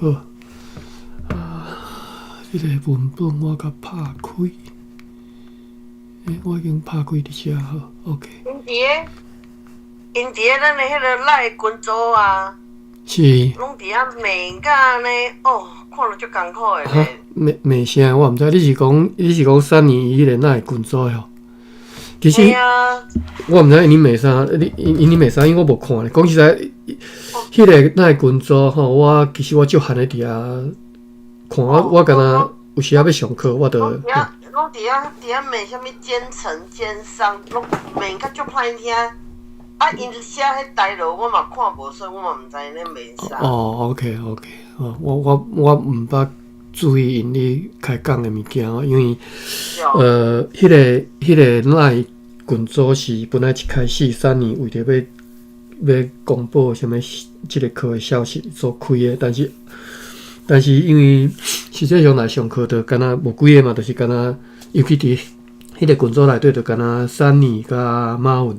好，啊，這个文本我共拍開，欸，我已經拍開佇遮好，OK。𪜶佇个咱的彼个 LINE 群組啊，攏佇遐罵甲按呢，哦，看著足艱苦的咧。罵罵啥？我毋知，你是講三年伊彼個哪會群組的吼？其實我毋知𪜶罵啥，你𪜶罵啥，因為我無看咧。講實在，彼個哪會群組吼，我其實我足閒咧佇遐看，我敢若有時仔欲上課，我就攏佇遐罵啥物奸臣奸商，攏罵甲足歹聽。啊，𪜶寫彼台羅我嘛看無，所以我嘛毋知𪜶咧罵啥。哦，OK，OK，哦，我毋捌注意𪜶咧開講的物件，因為彼個 LINE 群組是本來一開始三年為著欲公布啥物這个課的消息所開的，但是因為實際上來上課就敢若無幾个嘛，就是敢若尤其佇彼个群組內底就敢若三年佮馬雲爾，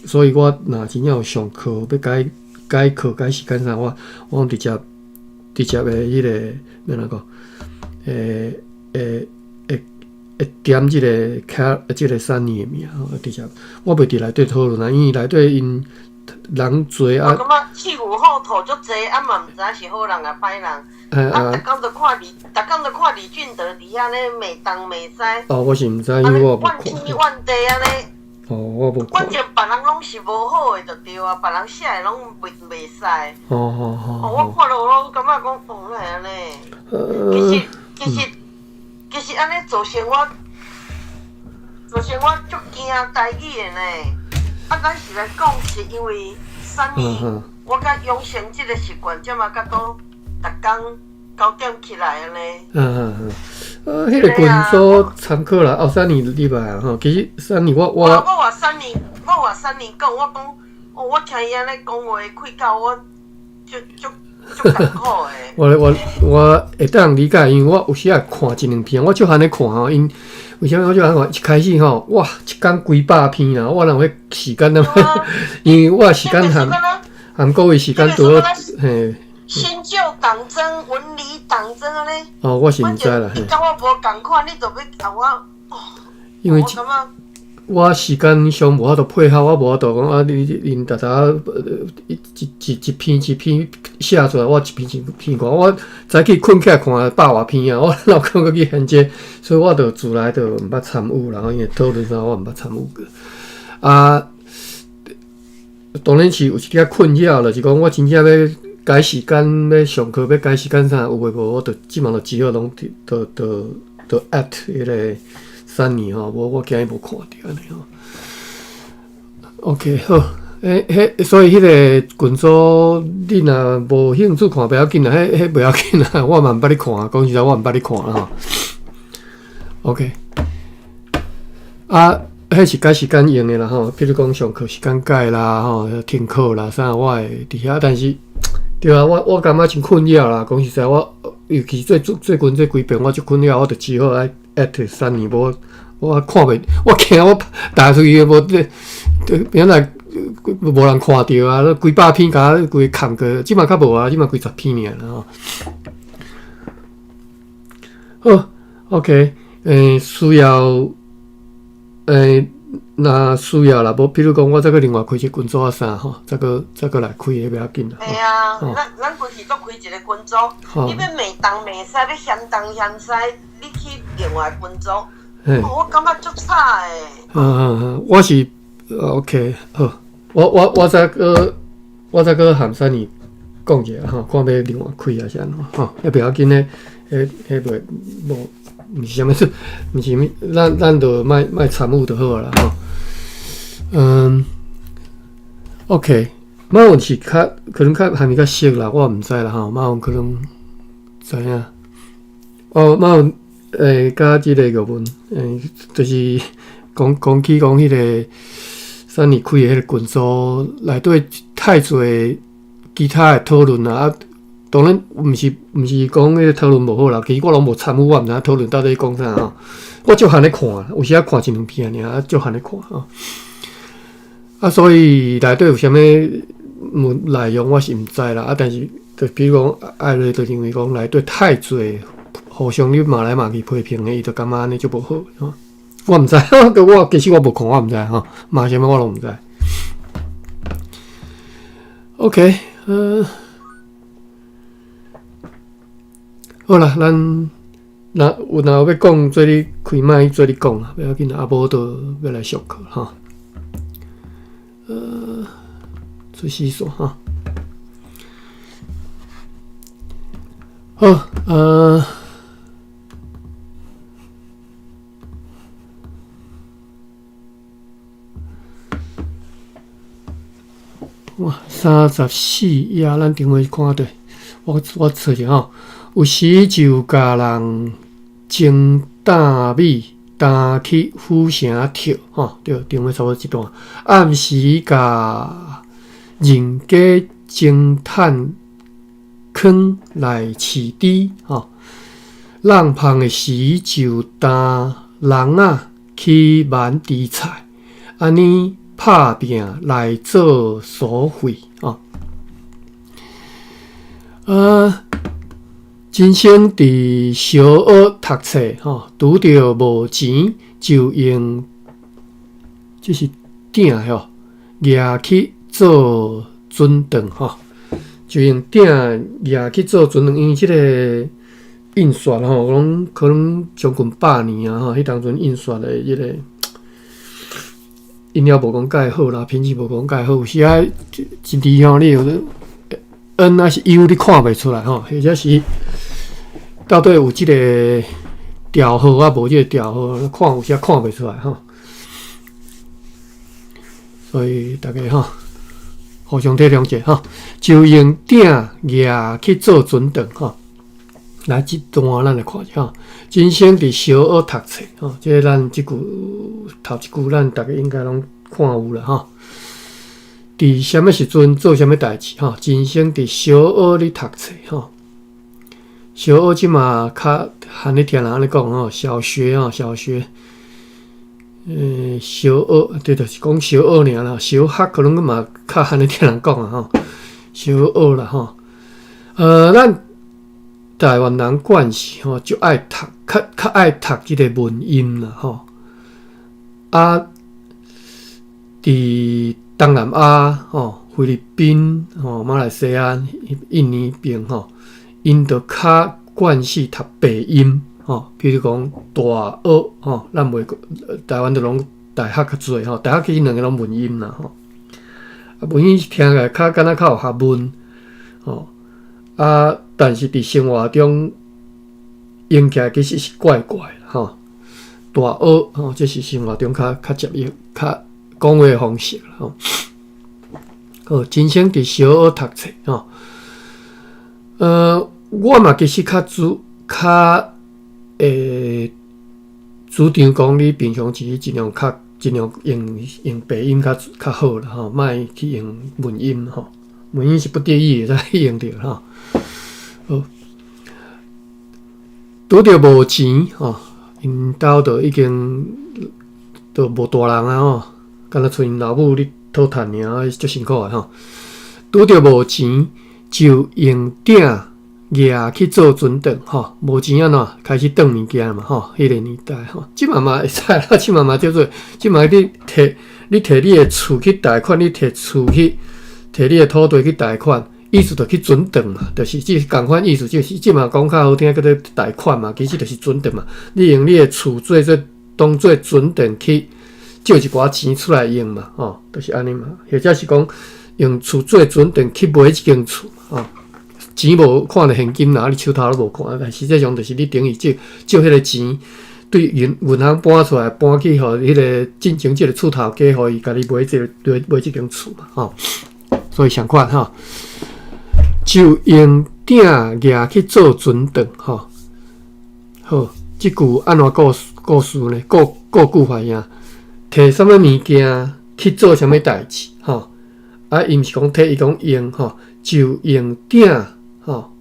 所以我若真正有上課欲改改課改時間啥，我攏直接的彼个欲按怎講？會點這个卡這个三年的名吼，直接我袂佇內底討論啊，因為內底𪜶人濟啊。我感覺屁股後頭足濟，啊嘛毋知影是好人抑歹人。啊，逐工就看李俊德佇遐咧罵東罵西。哦，我是毋知，因為我無看。怨天怨地按呢。哦，我無看。反正別人攏是無好的就對啊，別人寫的攏袂使。哦，我看了我攏感覺講，哦，哪會按呢？其實按呢造成我足驚台語的呢。啊，咱是來講，是因為啥物？我才養成這个習慣，才嘛較倒逐工9點起來按呢。彼个群組參考啦，後三年禮拜啊吼，其實三年我我話三年講，我講，哦，我聽伊按呢講話，氣到我足足足艱苦的。我會當理解，因為我有時仔看一兩篇，我足罕咧看吼，𪜶為啥物我足罕看？一開始吼，哇，一工幾百篇啦，我哪有彼時間啊？因為我時間含各位時間拄好嘿。新舊黨爭，文理黨爭按呢。哦，我是毋知啦。你佮我無仝款，你就欲共我哦。因為我時間上無法度配合，我無法度講啊！你𪜶逐逐一一一篇一篇寫出來，我一篇一篇看。我早起睏起來看百外篇啊！我哪有空閣去研這個，所以我就自來就毋捌參與，然後因為討論啥我毋捌參與過。啊，當然是有一點仔困擾，就是講我真正欲改時間，欲上課，欲改時間啥有的無，我就這馬就只好攏就 at 彼个三年吼，無我驚伊無看著按呢吼。OK，好，欸，彼所以彼个群組你若無興趣看，袂要緊啦，彼袂要緊啦，我嘛毋捌咧看，講實在我毋捌咧看啦吼。OK，啊，彼是改時間用的啦吼，比如講上課時間改啦吼，停課啦啥，我會佇遐，但是對啊，我感覺真困擾啦。講實在，我尤其最近這幾遍，我足困擾，我就只好愛 at 三年，無我看袂，我驚我打出去無這，原來無人看著啊，幾百篇共規空過，這馬較無啊，這馬幾十篇爾啦吼。好，OK，需要，若需要啦，無比如講，我再閣另外開一個群組啊啥吼，再閣來開，彼袂要緊啦。嘿啊，咱規氣閣開一個群組，你欲罵東罵西，欲嫌東嫌西，你去另外群組，我感覺足慘的。我是 OK 好，我再閣和珊妮講一下吼，看欲另外開抑是按怎吼，彼袂要緊的，彼袂無。毋是啥物，毋是啥物，咱就莫參與就好啦吼。OK，馬雲是較可能較還物較熟啦，我毋知啦吼。馬雲可能知影。哦，馬雲佮這個玉文就是講講起講彼个三年開的彼个群組內底太濟其他的討論啦。啊，當然毋是講彼个討論無好啦，其實我攏無參與，我毋知影討論到底講啥吼。我足罕咧看，有時仔看一兩篇爾，啊，足罕咧看吼。啊，所以內底有啥物內容，我是毋知啦。啊，但是就比如讲，艾瑞就认为讲内底太濟互相咧骂来骂去批评的，伊就感觉按呢足无好吼。我毋知，我其实我无看，我毋知吼，骂啥物我拢毋知。OK，好啦，咱若有若有欲讲，做咧开麦做咧讲啊，不要紧啊，无就欲来上课吼。出死线哈。好，哇，34页，咱顶回看著，我找一下吼，有时就共人蒸担米，担去府城跳，吼，对，顶回差不多这段。暗时共人家蒸炭坑来饲猪，吼，弄芳的时就担笼仔去挽猪菜，按呢拍拚来做所费，吼。真生伫小学读册，吼，拄著无钱，就用这是鼎吼，举去做船长，吼，就用鼎举去做船长，因为这个印刷吼，拢可能将近100年啊，吼，彼当阵印刷的这个印了无讲盖好啦，品质无讲盖好，有时啊一字吼，你有 N 抑是 U 你看袂出来吼，或者是到底有这个调号啊，无这个调号，看有时看袂出来吼。所以大家吼，互相体谅者吼，就用鼎举去做船长吼。来，这段咱来看一下吼。真生伫小学读册吼，这个咱这句头一句，咱逐家应该拢看有啦吼。伫啥物时阵做啥物代志吼？真生伫小学咧读册吼。小学这马较罕咧听人按呢讲吼，小学吼，小学，小学对，就是讲小学尔啦。小学可能嘛较罕咧听人讲啊吼。小学啦吼，咱台湾人惯势吼，就爱读，较较爱读这个文音啦吼。啊，伫东南亚吼，菲律宾吼，马来西亚、印尼边吼，𪜶就较惯势读白音吼，比如讲大学吼，咱袂台湾就拢大学较济吼，大学其实两个拢文音啦吼。啊，文音听起来较敢若较有学问吼，啊，但是伫生活中用起来其实是怪怪吼。大学吼，这是生活中较较接应、较讲话的方式吼。好，真生伫小学读册吼。我嘛其实较主较会主张讲，你平常时尽量较尽量用用白音较较好啦吼，莫去用文音吼。文音是不得已才去用著吼。好，拄著无钱吼，𪜶兜就已经都无大人啊吼，敢若賰𪜶老母咧讨趁尔，足辛苦的吼。拄著无钱，就用鼎举去做船长吼，无钱按怎开始转物件嘛吼，彼个年代吼，这马嘛会使啦，这马嘛叫做，这马你摕你摕你的厝去贷款，你摕厝去摕你的土地去贷款，意思就去存转嘛，就是这仝款意思，就是这马讲较好听，叫做贷款嘛，其实就是存转嘛。你用你的厝做做当做存转去借一寡钱出来用嘛，吼，就是按呢嘛，或者是讲用厝做存转去买一间厝，吼。钱无看著现金啦，你手头都无看，但实际上就是你等于借借彼个钱，对银银行搬出来，搬去予彼个进前这个厝头家，予伊共你买这个买买这间厝嘛，吼。所以仝款吼，就用鼎举去做船长，吼。好，这句按怎故故事呢？故故句法呀，摕啥物物件去做啥物代志，吼。啊，伊毋是讲摕，伊讲用，吼，就用鼎。吼，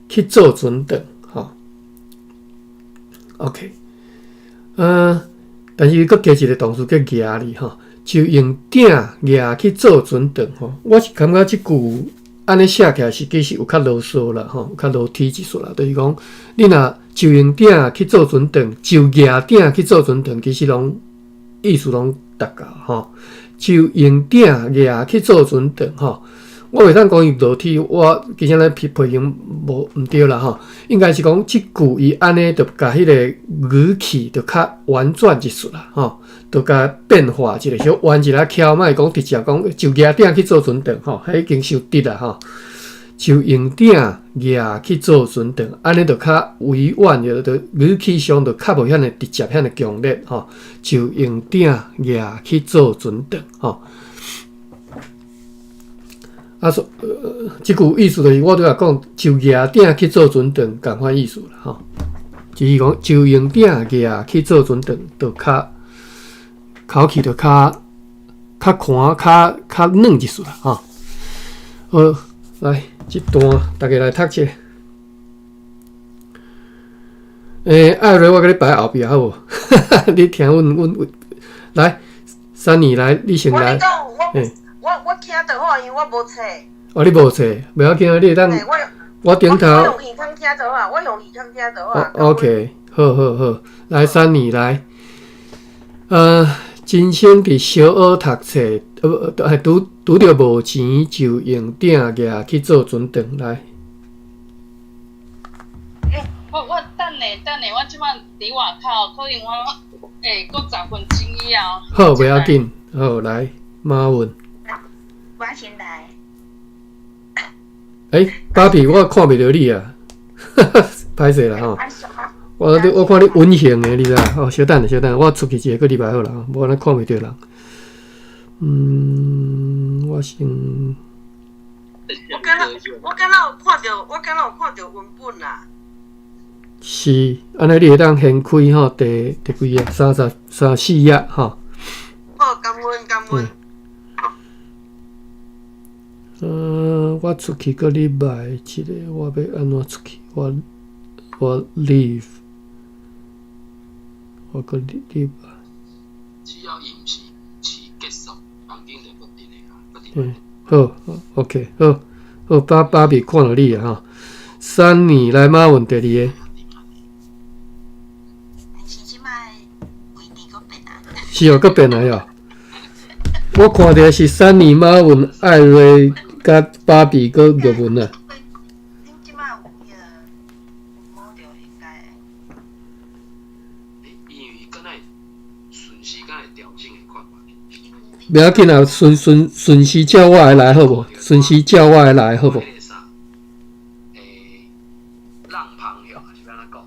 去做船长，吼。OK，但是伊阁加一个动词叫举哩，吼，就用鼎举去做船长，吼。我是感觉这句按呢寫起來是其實有較囉嗦啦，吼，有較落體一絲啦。就是講，你若就用鼎去做船長，就舉鼎去做船長，其實攏意思攏達到吼。就用鼎舉去做船長，吼。我袂當講伊落體，我其實咧批批評無毋對啦吼。應該是講這句伊按呢，就共彼個語氣就較婉轉一絲啦，吼，就共變化一下，小彎一下翹，莫講直接講就舉鼎去做船長，吼，彼已經傷直啦，吼。就用鼎舉去做船長，按呢就較委婉，就語氣上就較無遐爾直接，遐爾強烈，吼。就用鼎舉去做船長，吼。啊，說，這句意思就是我拄仔講，就舉鼎去做船長，仝款意思啦，吼。就是講就用鼎舉去做船長，就較口氣就較較寬、較較軟一絲啦，吼。好，來，這段大家來讀者。艾瑞，我共你排後壁好無？你聽阮阮來，珊妮來，你先來。我聽就好，因為我無冊。哦，你無冊，袂要緊啊，你會當。我頂頭。我用耳孔聽就好，我用耳孔聽就好。 OK，好好好，來，珊妮來。人生佇小學讀冊，呃不，拄拄著無錢，就用鼎舉去做船長來。欸，我等下等下，我這擺佇外口，可能我會閣10分鐘以後。好，袂要緊，好來，馬文。我先來。欸，芭比，我看袂著你啊，歹勢啦吼。我看你隱形的，你知影？哦，小等下，小等下，我出去一下，閣入來好啦，無按呢看袂著人。我先。我敢若有看著，我敢若有看著文本啦。是，按呢你會當掀開吼，第第幾頁？34頁吼。好，感恩感恩。我出去閣入來一下，我欲按怎出去？我 leave，我閣入來。只要伊毋是是結束，房間就閣佇咧啊。嗯，好，OK，好，好，芭芭比看著你啊吼。珊妮來馬問第二个。是這擺位置閣變啊？是哦，閣變來哦。我看著是珊妮、馬文、艾瑞、佮芭比、閣玉文啊。恁這擺有彼个有摸著應該。因為敢若順時間會調整的款嘛。袂要緊啊，順順順時照我的來好無？順時照我的來好無？浪旁哟，是按怎講？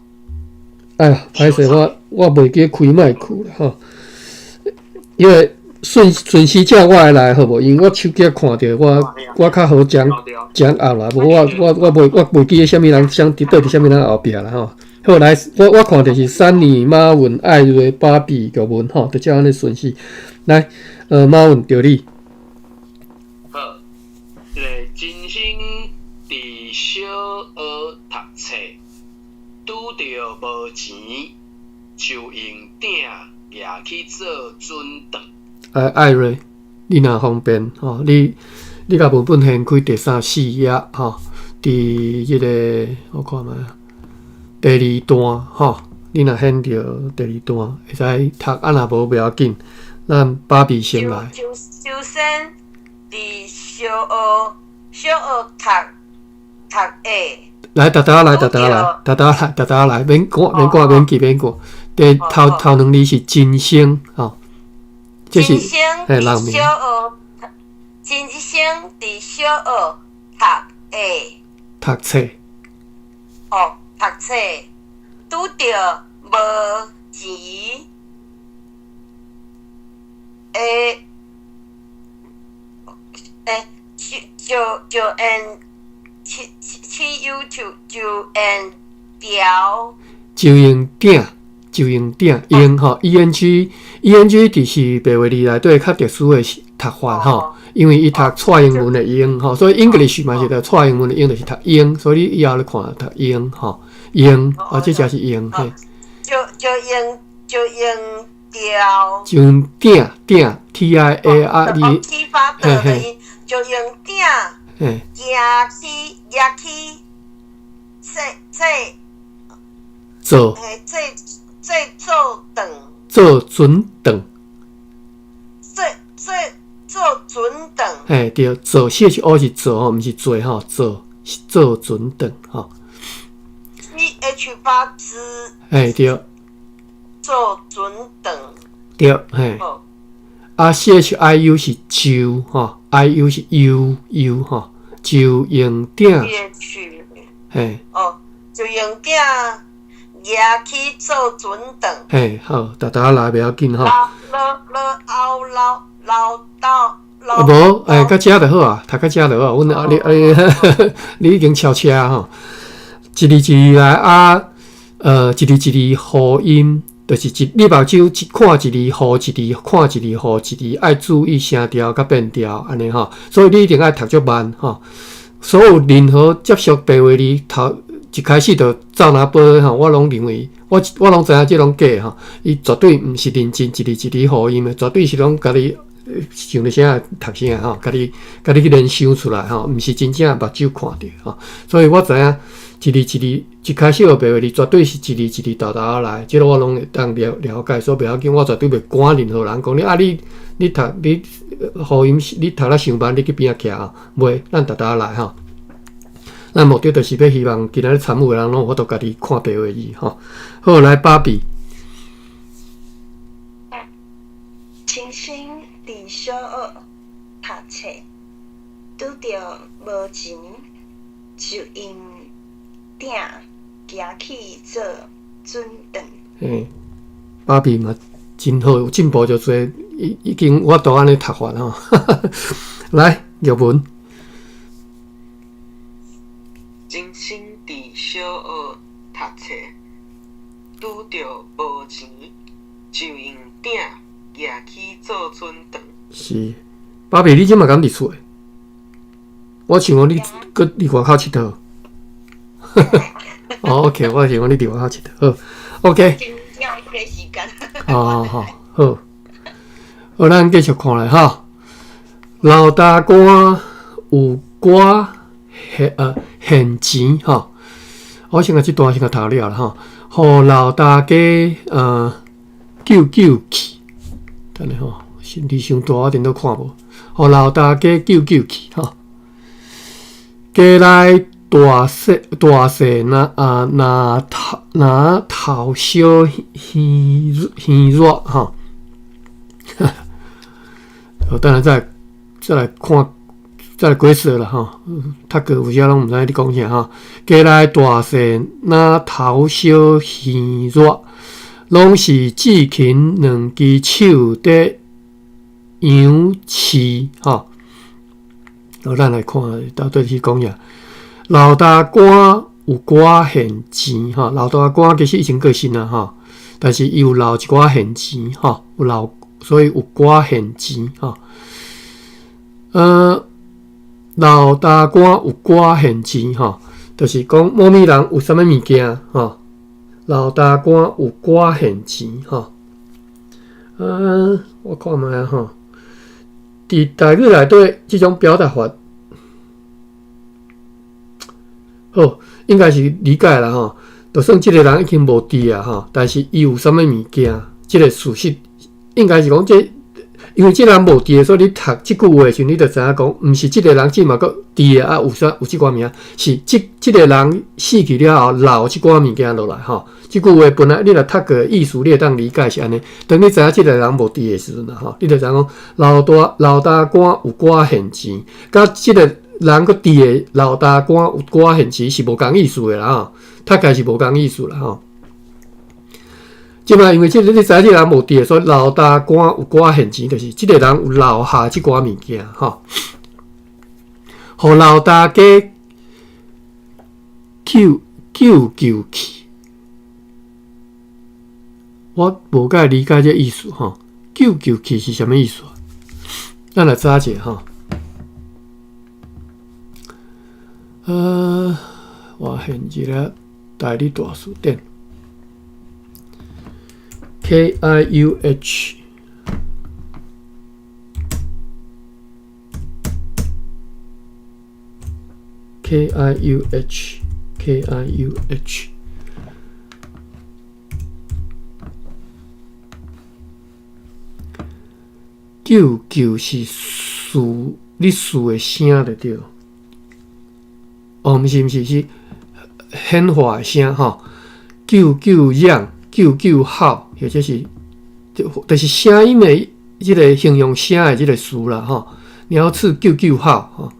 哎呀，歹勢，我袂記開麥克啦吼，因為順順時照我的來好無？因為我手機看著我我較好講講後啦，無我袂記得啥物人啥佇倒佇啥物人後壁啦吼。好來，我看著是珊妮、馬文、艾瑞、芭比、玉文吼，就照按呢順序來。馬文著你。好，這個人生佇小學讀冊，拄著無錢，就用鼎舉去做船長。艾瑞，你若方便吼，你共文本掀開第34頁吼，佇這个我看覓，第二段吼，你若掀著第二段，會使讀，啊若無袂要緊，咱芭比先來。首先，佇小學讀讀下。來，沓沓來，沓沓來，沓沓來，沓沓來，免趕，免趕，免急，免趕。第頭頭兩字是人生吼，這是嘿人名。人生佇小學讀下。讀冊。哦，讀冊，拄著無錢，會會就就用七七 U 就就用調，就用鼎，就用鼎用吼，E N G E N G 就是白話字內底較特殊的讀法吼，因為伊讀蔡英文的英吼，所以 English 嘛是讀蔡英文的英，就是讀英，所以你以後咧看讀英吼，英啊，這才是英嘿。就用調，就用鼎鼎 T I A R E，嘿嘿，就用鼎。嘿。行去，举起，做做。做。嘿，做做做顿。做船顿。做做做船顿。嘿，對，做 C H O 是做吼，毋是做吼，做做船頓吼。 C H 八字。嘿，對。做船頓。對，嘿。啊，C H I U 是就吼，I U 是 U U 吼，就用鼎。 C H。嘿。哦，就用鼎举起做船頓。嘿，好，沓沓來袂要緊吼。老老老老老到老。啊，無，欸，到遮就好啊，讀到遮就好。阮啊，你啊你，你已經超車吼，一字一字來啊，一字一字呼音。就是一，你目睭一看一字，呼一字，看一字，呼一字，愛注意聲調佮變調，按呢吼。所以你一定愛讀足慢吼。所有任何接觸白話字頭一開始就走哪步吼，我攏認為，我攏知影這攏假吼。伊絕對毋是認真一字一字呼音的，絕對是攏家己想著啥讀啥吼，家己家己去聯想出來吼，毋是真正目睭看著吼。所以我知影。一字一字，一開始學白話字，絕對是一字一字沓沓來，這個我攏會當了了解，所以袂要緊，我絕對袂趕任何人講你啊你你讀你呼音，你讀得傷慢，你去邊仔徛吼，袂，咱沓沓來吼。咱目的就是欲希望今仔日參與的人攏有法度家己看白話字吼。好，來芭比。先生佇小學讀冊，拄著無錢，就用鼎舉起做船頓。嘿，芭比嘛真好，有進步就濟，已已經我都按呢讀法吼。來，玉文。先生佇小學讀冊，拄著無錢，就用鼎舉起做船頓。是，芭比，你這馬敢佇厝的？我想講你閣佇外口𨑨迌。哦，OK，我想講你佇外口𨑨迌，好，OK。好好好，好，好，咱繼續看來哈。老大官有寡現現錢吼，我先共這段先共讀了啦吼。予老大家救救去，等下吼，字傷大我顛倒看無。予老大家救救去吼，家內大細大細若啊若頭若頭小耳耳熱吼。好，等下再再來看，再來解釋啦吼。讀過有時攏毋知你講啥吼。家內大細若頭小耳熱，攏是志勤兩支手佇養飼吼。好，咱來看到底是講啥。老大官有寡現錢吼，老大官其實已經過身啦吼，但是伊有留一寡現錢吼，有留，所以有寡現錢吼。老大官有寡現錢吼，就是講某物人有啥物物件吼，老大官有寡現錢吼。我看覓啊吼，佇台語內底這種表達法。好，應該是理解啦吼。就算這個人已經無佇啊吼，但是伊有啥物物件，這個事實應該是講這，因為這個人無佇，所以你讀這句話的時陣，你就知影講，毋是這個人這嘛閣佇啊，有啥有這寡物件，是這這個人死去了後留這寡物件落來吼。這句話本來你若讀過意思，你會當理解是按呢。當你知影這個人無佇的時陣啊吼，你就知影講老大老大官有寡現錢，佮這個人閣佇的老大官有寡現錢是無仝意思的啦吼，讀起來是無仝意思啦吼。這擺因為這個你知影這個人無佇的，所以老大官有寡現錢，就是這個人有留下這寡物件吼，予老大家救救救去。我無介理解這意思吼，救救去是啥物意思？咱來查一下吼。我現一個台語大辭典，K I U H， K I U H K I U H。救救是诉你诉的声就对。哦，毋是毋是，是显化的声吼。救救嚷、救救吼，或者是就是声音的這个形容声的這个词啦吼。鸟鼠救救吼吼，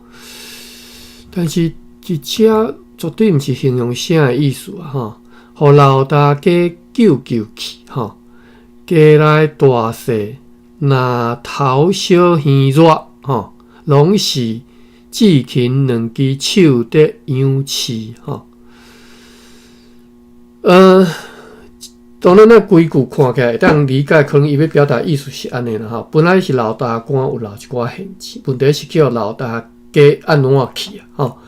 但是這遮绝对毋是形容声的意思啊吼。予老大家救救去吼，家内大细若头小耳热吼，拢是志勤两支手伫养饲吼。当然咱规句看起来会当理解，可能伊欲表达意思是按呢啦吼。本来是老大官有留一寡现钱，问题是叫老大家按怎去啊吼。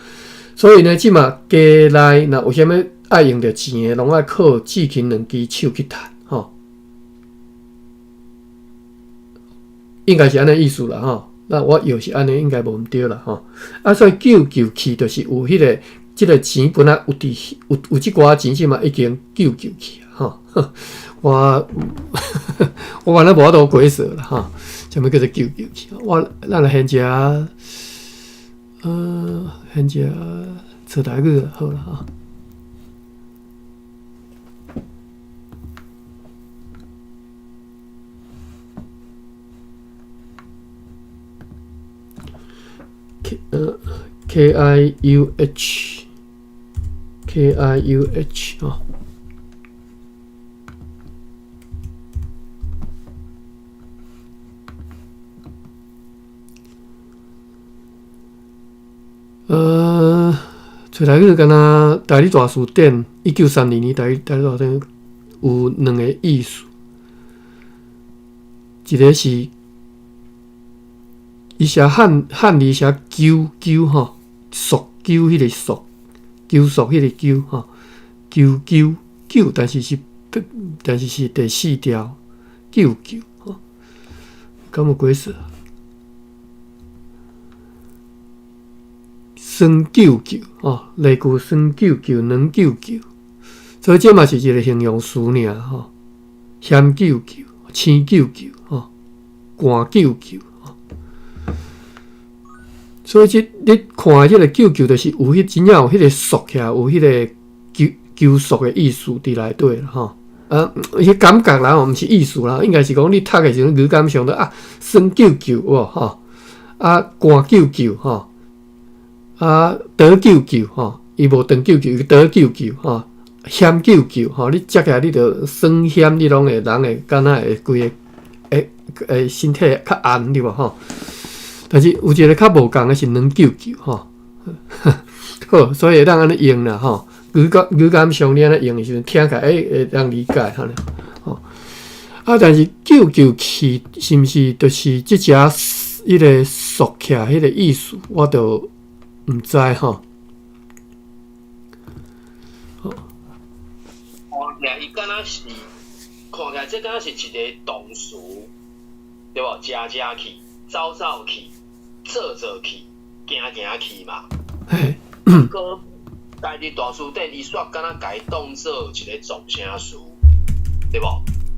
所以呢，这马家内若有啥物爱用著钱的，拢爱靠志勤两支手去趁吼。应该是按呢意思啦吼。那我又是按呢，应该无毋对啦吼。啊，所以救救去就是有彼个。这个钱本来有伫有有这寡钱，这嘛已经救救去啊！吼，我我原来无法度解释啦吼，啥物叫做救救去？我咱来先食，先食炒台语好啦吼。K I U H K I U H 哦，找台语敢若台语大辞典，1932年台语大辞典有两个意思，一个是伊写汉字写纠纠吼，索纠彼个索，纠索彼个纠吼，纠纠纠，但是是第四条纠纠吼，敢有解释？酸纠纠吼，例句酸纠纠、软纠纠，所以这嘛是一个形容词尔吼，咸纠纠、青纠纠吼，寒纠纠。所以这你看这个救救，就是有彼真正有彼个缩起来，有彼个纠缩的意思伫内底啦吼。彼感觉啦吼，毋是意思啦，应该是讲你读的时阵语感上都啊，酸救救有无吼，啊寒救救吼，啊得救救吼，伊无长救救，伊得救救吼，险救救吼，你食起来你就酸险，你拢会人会敢若会规个会身体较红对无吼？但是有一个较无仝的是软救救吼，好，所以会当按呢用啦吼。语感上你按呢用的时阵，听起来会当理解哈吼。啊，但是救救去是毋是就是这只彼个缩起来彼个意思，我就毋知吼。看起来伊敢若是，看起来这敢若是一个动词，对无？食食去，走走去。做做去，行行去嘛。嘿，阁台语大辞典，伊煞敢若共伊当做一个总声词，对无？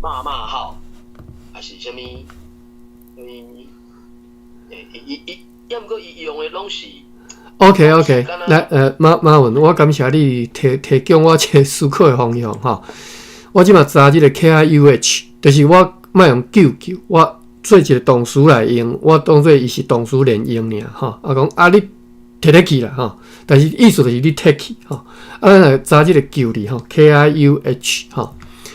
骂骂号，还是啥物？伊，抑毋过伊用的拢是。 OK OK，来马文，我感谢你提供我这个思考的方向吼。我这马查这个 K I U H，就是我莫用救救我。做一个动词来用，我当做伊是动词连用尔吼。啊，讲啊，你摕得去啦吼，但是意思就是你摕去吼。啊，咱来查这个救字吼，K I U H 吼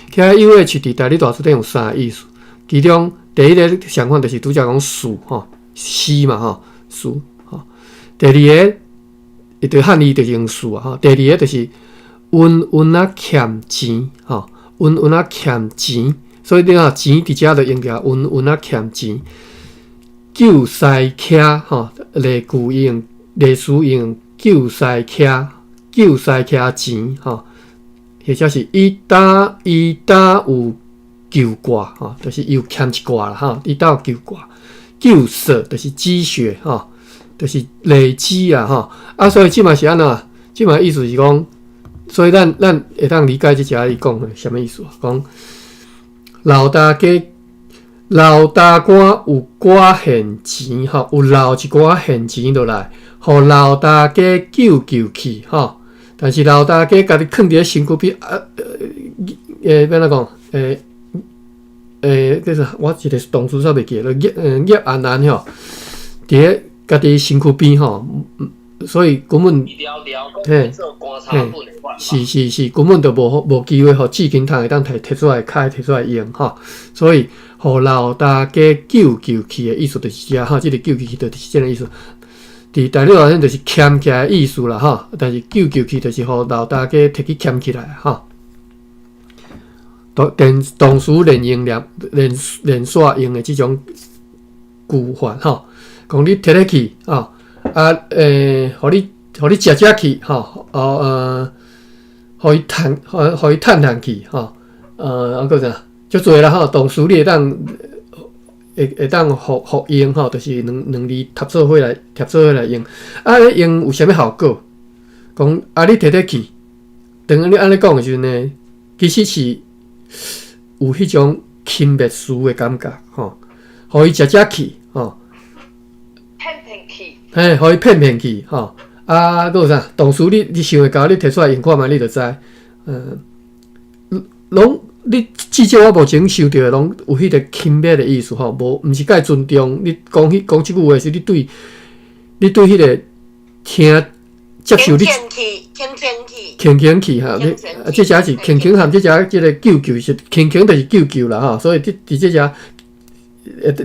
，K I U H 伫台语大辞典有三个意思，其中第一个相款就是拄才讲树吼，死嘛吼，树吼。第二个，伊对汉字就是用树啊吼。第二个就是稳稳啊欠钱吼，稳稳啊欠钱。所以你看钱伫遮就用起来稳稳啊欠钱，救西车吼，例句用例词用救西车，救西车钱吼，或者是伊担有救挂吼，就是伊有欠一挂啦吼，伊担有救挂，救色就是积雪吼，就是累積啊吼。啊，所以這嘛是按怎？這嘛意思是講，所以咱會當理解這遮伊講的啥物意思啊？講老大家老大官有寡現錢吼，有留一寡現錢落來，予老大家救救去吼。但是老大家家己囥佇咧身軀邊啊，欲按怎講？叫啥？我一个動詞煞袂記得，葉安安吼，佇咧家己身軀邊吼，所以根本，嘿，嘿，是是是，根本就無機會予志勤通會當摕出來開，摕出來用吼。所以，予老大家救救去的意思就是遮吼，這个救救去就是這个意思。佇台語內面就是撙起來的意思啦吼，但是救救去就是予老大家摕去撙起來吼。動動詞連用連連連續用的這種句法吼，講你摕咧去吼，啊予你食食去吼，哦予伊趁，予伊趁趁去吼，啊閣啥，足濟啦吼，動詞你會當會當複用吼，就是兩字疊做伙來疊做伙來用，啊用有啥物效果？講啊你摕咧去，當你按呢講的時陣呢，其實是有彼種輕蔑視的感覺吼，予伊食食去吼，騙騙去，嘿，予伊騙騙去吼，啊，閣有啥？動詞你想會到，你提出來用看覓，你就知。攏你至少我目前想著的，攏有彼個輕蔑的意思吼，無毋是蓋尊重。你講彼講這句話時，你對彼個聽接受你，輕輕去，輕輕去哈，你啊，這遮是輕輕含這遮這個救救是輕輕就是救救啦吼，所以佇佇這遮，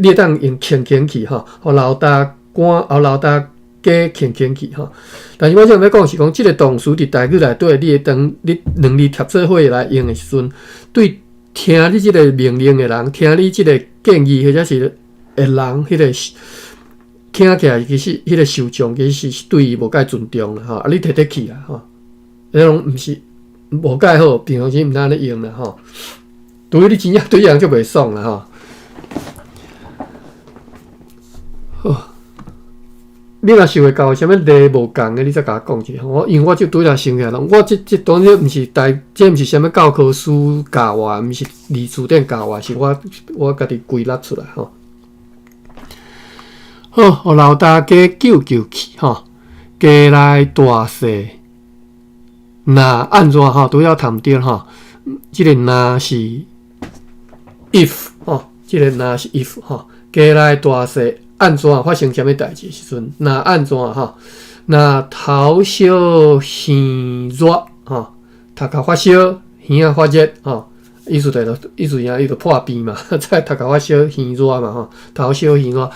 你會當用輕輕去吼，予老大官，予老大家輕輕去吼。但是我這欲講是講，這個動詞佇台語內底，你會當你兩字疊做伙來用的時陣，對聽你這個命令的人，聽你這個建議或者是的人，彼個聽起來其實彼個受眾其實是對伊無蓋尊重啦吼。啊，你摕得去啊吼，彼攏毋是無蓋好，平常時毋通按呢用啦吼。除非你真正對彼人足袂爽啦吼。好，你若想會到啥物例無仝的，你再共我講一下。我因為我就拄才想起來，我這這當然毋是台，這毋是啥物教科書教我，毋是字典教我，是我家己歸納出來吼。好，予老大家救救去吼，家內大細若按怎吼，拄才談著吼，這個若是 if 吼，這個若是 if 吼，家內大細按怎發生啥物代誌時陣，若按怎吼，若頭燒耳熱吼，頭殼發燒，耳仔發熱吼，意思就是意思啥？伊就破病嘛，再頭殼發燒耳熱嘛吼，頭燒耳熱。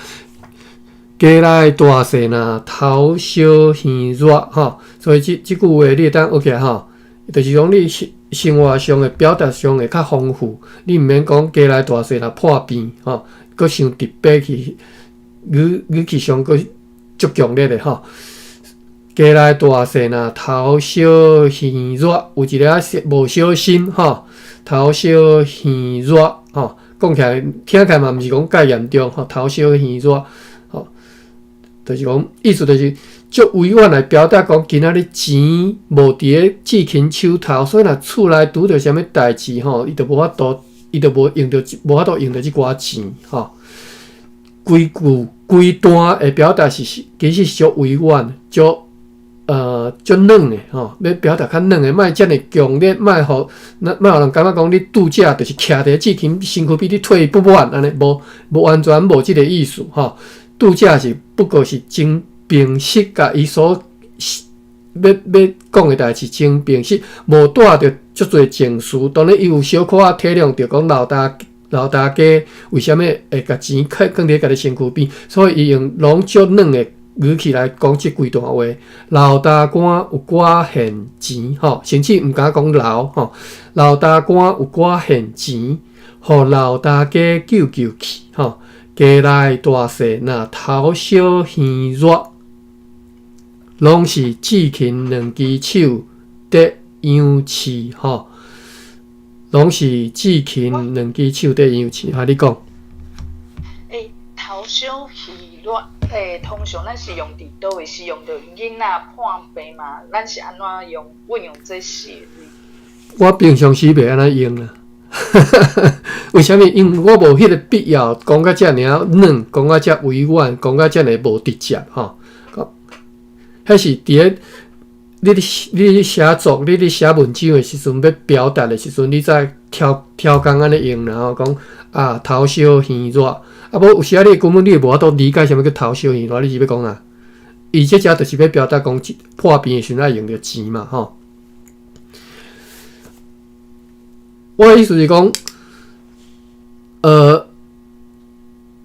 家內大細若頭燒耳熱吼，所以這這句話你會當學起來吼，就是講你生活上的表達上會較豐富，你毋免講家內大細若破病吼，閣傷直白去，語語氣上閣足強烈的吼。家內大細若頭燒耳熱，有一个仔無小心吼，頭燒耳熱吼，講起來聽起來嘛毋是講蓋嚴重吼，頭燒耳熱。就是講，意思就是足委婉來表達講，今仔日錢無佇咧志勤手頭，所以若厝內拄著啥物代誌吼，伊就無法度，伊就無用著，無法度用著這寡錢吼。規句規段的表達是其實是足委婉、足足軟的吼，欲表達較軟的，莫遮爾強烈，莫予那莫予人感覺講你拄才就是徛佇咧志勤身軀邊，你退不滿按呢，無無完全無這个意思吼。拄才是不過是真平實，共伊所欲欲講的代誌真平實，無帶著足濟情緒。當然，伊有小可仔體諒著講老大老大家為啥物會共錢囥囥佇家己身軀邊，所以伊用攏足軟的語氣來講這規段話。老大官有寡現錢吼，甚至毋敢講老吼。老大官有寡現錢，予老大家救救去吼。家內大細若頭燒耳熱，攏是志勤兩支手佇養飼吼，攏是志勤兩支手佇養飼。哈，你講。欸，頭頭小耳熱，通常咱是用佇佗位？是用著囡仔破病嘛？咱是按怎用運用這四個字？我平常時袂按呢用啦。為啥物？因為我無彼個必要講甲遮爾軟，講甲遮委婉，講甲遮爾無直接吼。彼是佇咧你咧寫作、你咧寫文章的時陣，欲表達的時陣，你才挑挑工按呢用啦吼。講啊，頭燒耳熱，啊無有時仔你根本你會無法度理解啥物叫頭燒耳熱，你是欲講啥？伊這遮就是欲表達講破病的時陣愛用著錢嘛吼。我的意思是講，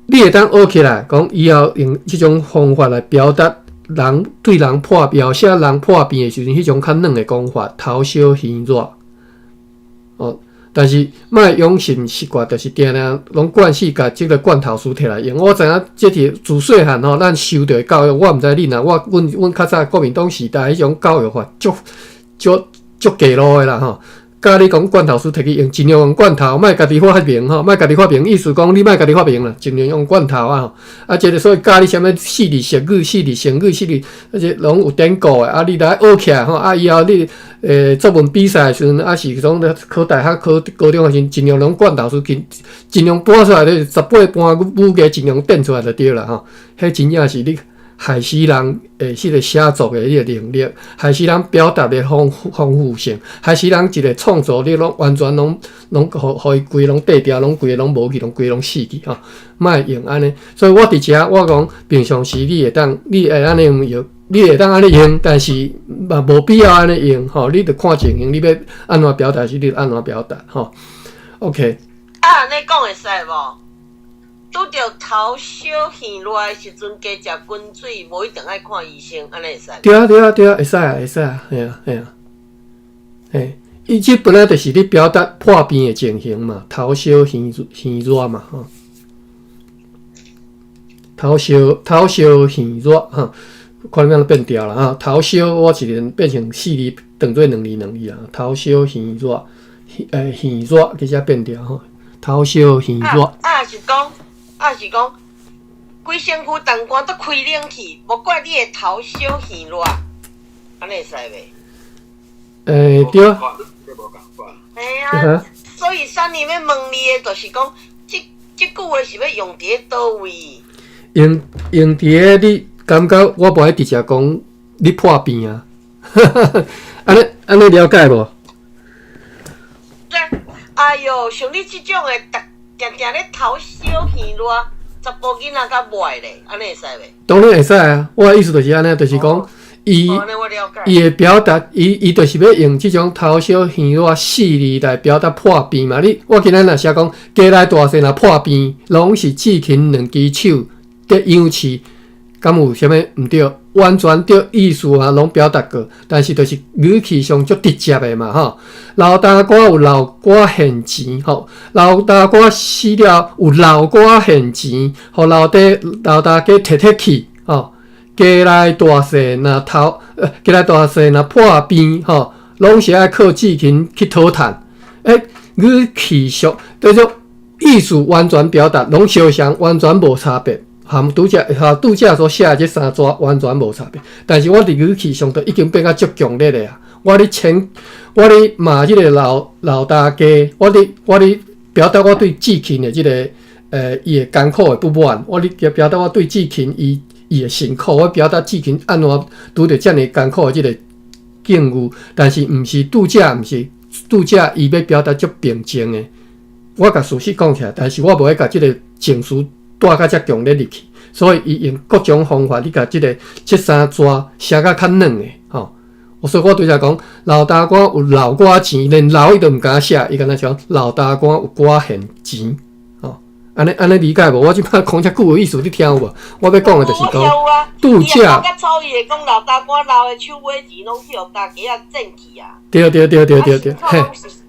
你會當學起來，講以後用這種方法來表達人對人破描寫人破病的時陣，彼種較軟的講法，頭燒耳熱。哦，但是莫養成習慣，就是定定攏慣勢共這個罐頭詞提來用。我知影這是自細漢吼，咱受著的教育，我毋知恁啊，我阮阮較早國民黨時代彼種教育法，足足足低落的啦吼。教你講罐頭詞提去用，盡量用罐頭，莫家己發明吼，莫家己發明，意思講你莫家己發明啦，盡量用罐頭啊吼。啊，這個所以教你啥物四字熟語、四字成語、四字，啊這攏有典故的，啊，你來學起來吼，啊，以後你作文比賽的時陣，啊是講咧考大學、考高中的時陣，盡量攏罐頭詞，盡盡量搬出來咧，十八般武藝盡量變出來就對啦吼。彼真正是你。害死人的彼個寫作的彼個能力，害死人表達的豐豐富性，害死人一個創作力攏完全攏攏予予伊規攏綴掉，攏規個攏無去，攏規攏死去吼。莫用按呢，所以我佇遮我講平常時你會當，你會按呢用，你會當按呢用，但是嘛無必要按呢用吼。你著看情形，你欲按怎表達時，你就按怎表達吼。OK。啊，按呢講會使無？拄著頭燒耳熱的時陣，加食滾水，無一定愛看醫生，按呢會使？對啊對啊對啊，會使啊會使啊，嘿啊嘿啊，嘿，伊這本來就是咧表達破病的情形嘛，頭燒耳耳熱嘛，吼，頭燒頭燒耳熱，哈，看你按怎變調啦，哈，頭燒我一個變成四字，當做兩字兩字啊，頭燒耳熱，耳熱其實變調吼。頭燒耳熱。啊是講，啊是講，規身軀重寒都開冷氣，無怪你會頭燒耳熱，按呢會使袂？對啊。嘿啊，所以啥物欲問你的，就是講，這這句話是欲用佇咧佗位？用用佇咧你感覺我無愛直接講你破病啊？按呢按呢了解無？哎喲，像你這種的，逐定定咧頭燒耳熱，查埔囡仔較袂咧，按呢會使袂？當然會使啊！我的意思就是按呢，就是講，伊伊會表達，伊伊就是欲用這種頭燒耳熱四字來表達破病嘛。你我今仔若寫講，家內大細若破病，攏是志勤兩支手佇養飼。敢有啥物毋對？完全對意思啊，攏表達過，但是就是語氣上足直接的嘛，吼。老大哥有老寡現錢，吼。老大哥死了有老寡現錢，予老爸老大家提提去，吼。家內大細若頭，家內大細若破病，吼，攏是愛靠志勤去討趁。語氣上，就是說意思完全表達，攏相像，完全無差別。含拄才哈拄才所寫的這三逝完全無差別，但是我佇語氣上都已經變甲足強烈的啊！我咧稱，我咧罵這個老老大家，我咧我咧表達我對志勤的這個伊的艱苦的不滿，我咧表達我對志勤伊伊的辛苦，我表達志勤按怎拄著遮爾艱苦的這個境遇，但是毋是拄才毋是拄才伊欲表達足平靜的，我共事實講起來，但是我無愛共這個情緒。帶甲遮強烈入去，所以伊用各種方法，你共這個這三逝寫甲較軟的吼。所以我拄才講，老大官有老寡錢，連老伊都毋敢寫，伊敢若講老大官有寡現錢，吼。按呢按呢理解無？我這擺講遮久的意思，你聽有無？我欲講的就是講，拄才。較粗伊會講老大官留的手尾錢，攏去予大家仔賺去啊。對對對對對對，嘿，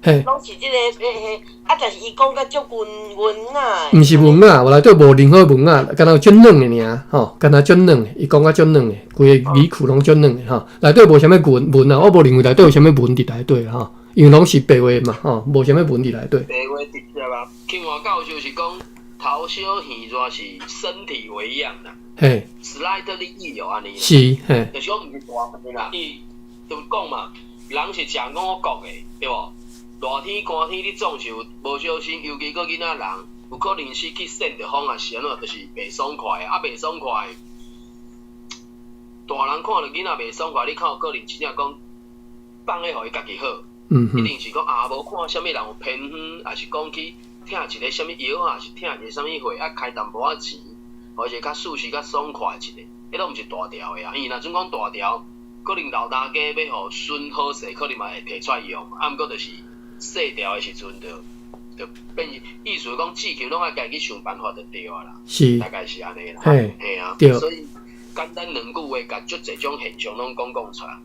嘿。攏是這個，嘿嘿。啊！但是伊講甲足文文仔。毋是文仔，內底無任何文仔，敢若足軟的爾吼，敢若足軟的，伊講甲足軟的，規个語句攏足軟的吼，內底無啥物文文啊，我無認為內底有啥物文佇內底吼，因為攏是白話嘛吼，無啥物文佇內底。白話直接啊，金華教授是講頭燒耳熱是身體微恙啦。Slightly ill 按呢。就是講毋是大病啦，伊就講嘛，人是食五穀的，對無？熱天寒天你總是有無小心，尤其閣囡仔人，有可能是去搧著風，抑是按怎，就是袂爽快的。啊，袂爽快，大人看著囡仔袂爽快，你較有可能真正講放咧，予伊家己好。一定是講啊，無看啥物人有偏方，抑是講去疼一个啥物藥啊，抑是疼一个啥物貨，啊，開淡薄仔錢，予伊一個較舒適、較爽快一下，彼攏毋是大條的啊。伊若準講大條，可能老大家欲予孫好勢，可能嘛會提出來用。啊，毋過就是細條的時陣，就變意思講，志勤攏愛家己想辦法就對啊啦。大概是按呢啦。嘿啊。所以簡單兩句話，共足濟種現象攏講講出來。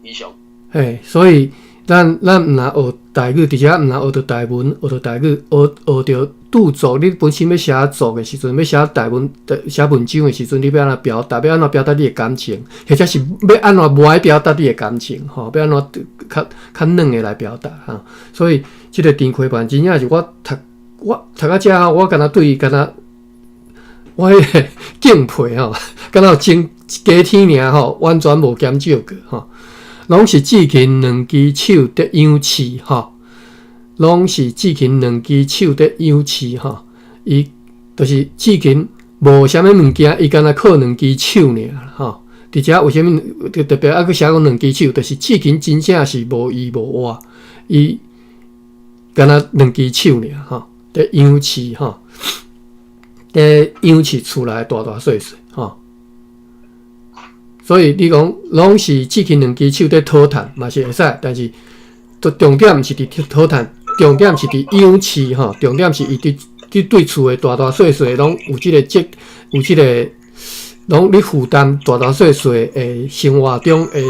以上。嘿，所以咱毋若學台語，佇遮毋若學著台文，學著台語，學學著著作。你本身欲寫作的時陣，欲寫台文、寫文章的時陣，你欲按怎表達？欲按怎表達你的感情，或者是欲按怎無愛表達你的感情？吼，欲按怎較較軟的來表達？哈，所以這个田溪範真正是我讀到遮，我敢若對伊敢若我彼个敬佩吼，敢若有增加天爾吼，完全無減少過吼。攏是志勤兩支手佇仰視吼，攏是志勤兩支手佇仰視吼，伊就是志勤無啥物物件，伊敢若靠兩支手爾吼。佇遮為啥物特別猶閣寫講兩支手，就是志勤真正是無依無倚，伊敢若兩支手爾吼，佇仰視吼，佇仰視厝內大大細細吼。所以你講攏是志勤兩支手佇討趁嘛是會使，但是重點毋是佇討趁，重點是佇仰視吼，重點是伊佇佇對厝的大大細細攏有這個責，有這個攏咧負擔大大細細的生活中的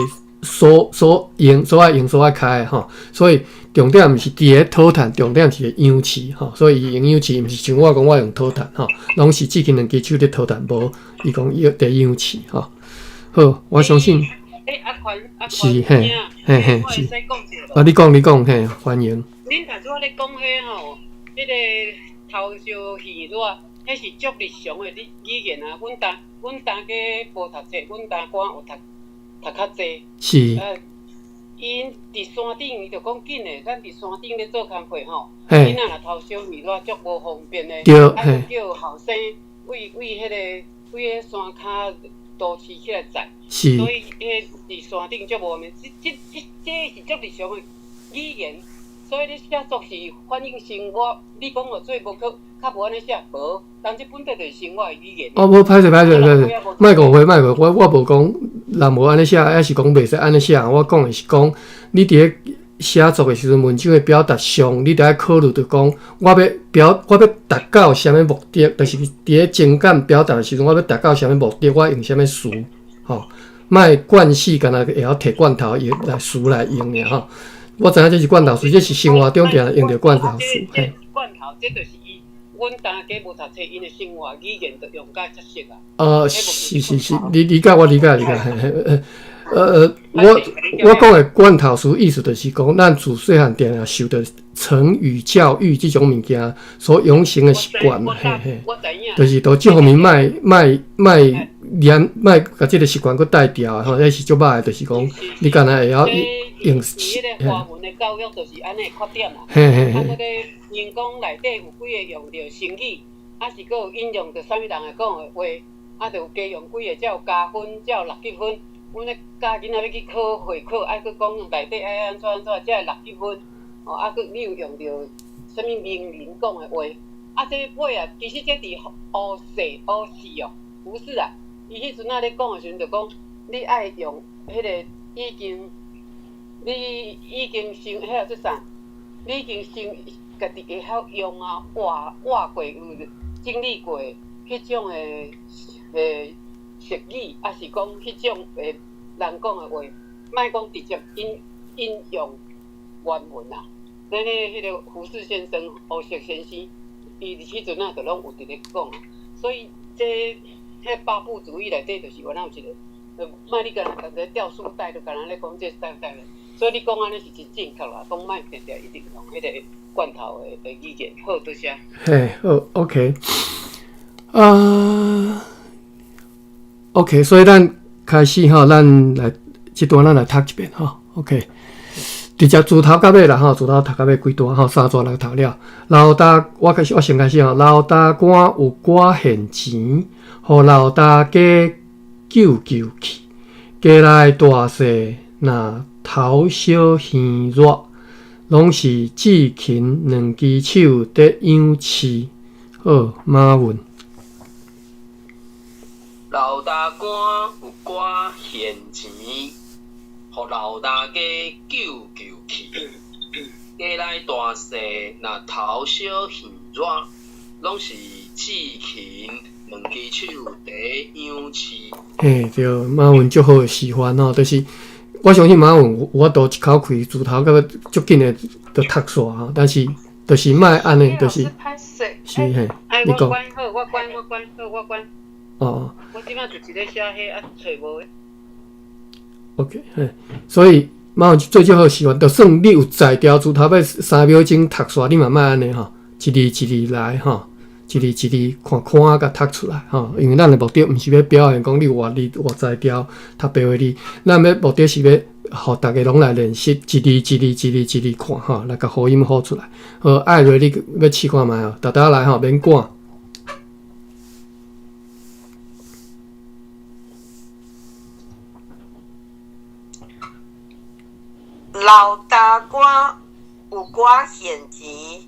所所用所愛用所愛開的吼，所以重點毋是佇咧討趁，重點是佇仰視吼，所以伊用仰視毋是像我講我用討趁吼，攏是志勤兩支手佇討趁，無伊講伊佇仰視吼。好，我相信。欸，阿寬，阿是嘿，嘿嘿是。啊，你講你講嘿，歡迎。恁頭拄仔咧講彼吼，彼個頭燒耳熱，彼是足日常的語語言啊。阮大家無讀冊，阮大官有讀讀較濟。𪜶佇山頂，伊就講緊的，咱佇山頂咧做工課吼，囡仔若頭燒耳熱，足無方便的。啊，叫後生為為彼個為彼山跤。都市起來載，所以彼佇山頂足無方便。這這這這是足日常的語言，所以你寫作是反映生活。你講予做無去較無按呢寫，無，但這本底就是生活的語言。哦，無歹勢歹勢歹勢，莫誤會莫誤會，我無講人無按呢寫，抑是講袂使按呢寫。我講的是講，你佇咧寫作的時陣，文章的表達上，你著愛考慮著講，我欲達到啥物目的，就是佇咧情感表達的時陣，我欲達到啥物目的，我用啥物詞，吼，莫慣勢敢若會曉提罐頭用來詞來用爾吼。我知影這是罐頭詞，這是生活中定用著罐頭詞。嘿。罐頭，這就是伊，阮大家無讀冊，𪜶的生活語言就用甲遮熟啊。是是是，你理解我理解理解，嘿嘿。我講的罐頭詞意思就是講，咱自細漢定定受著成語教育這種物件所養成的習慣，嘿嘿，就是都這方面莫莫莫連莫共這个習慣閣帶掉吼，彼是足歹的，就是講你敢若會曉用。伊彼个華文的教育就是按呢缺點啦。啊，閣咧人講內底有幾个用著成語，啊是閣有引用著啥物人會講的話，啊，就有加用幾个才有加分，才有六級分。阮咧教囡仔欲去考會考，愛閣講內底愛按怎按怎，才會六級分。哦，啊，閣你有用著啥物名人講的話？啊，這尾啊，其實這佇烏四烏四哦，不是啊。伊彼陣仔咧講的時陣，就講你愛用彼个已經，你已經成彼个做啥？你已經成家己會曉用啊，活活過有經歷過彼種的俗語，抑是講彼種的人講的話，莫講直接引引用原文啊。咱咧彼个胡適先生、胡適先生，伊佇彼陣仔就攏有佇咧講啊。所以這彼八部主義內底，就是原來有一个，莫你敢若共咧掉書袋，就敢若咧講這帶帶咧。所以你講按呢是真正確啦，講莫定定一直用彼個罐頭的語言。好，多謝。嘿，好，OK，啊，OK，所以咱開始吼，咱來這段咱來讀一遍吼，OK，直接自頭到尾啦吼，自頭讀到尾規段吼，三段來讀了。老大，我開始，我先開始吼。老大官有寡現錢，予老大家救救去。家內大細若頭燒耳熱，攏是志勤兩支手佇養飼。好，馬文。老大官有寡現錢，予老大家救救去。家內大細若頭燒耳熱，攏是志勤兩支手佇養飼。嘿，對，馬文足好的示範吼，就是我相信馬文有法度一口氣自頭到尾足緊的就讀煞吼，但是就是莫按呢，就是是嘿，你講。我關好，我關，我關好，我關。哦。我這擺就是咧寫彼啊，揣無的。 OK，嘿，所以馬文做足好示範，就算你有才調，自頭尾3秒鐘讀煞，你嘛莫按呢吼，一字一字來吼，一字一字看看共讀出來吼，因為咱的目的毋是欲表現講你有偌字偌才調讀白話字，咱欲目的是欲予逐家攏來練習，一字一字一字一字看吼，來共呼音呼出來。好，艾瑞你欲試看覓哦，沓沓來吼，免趕。老大官有寡現錢，予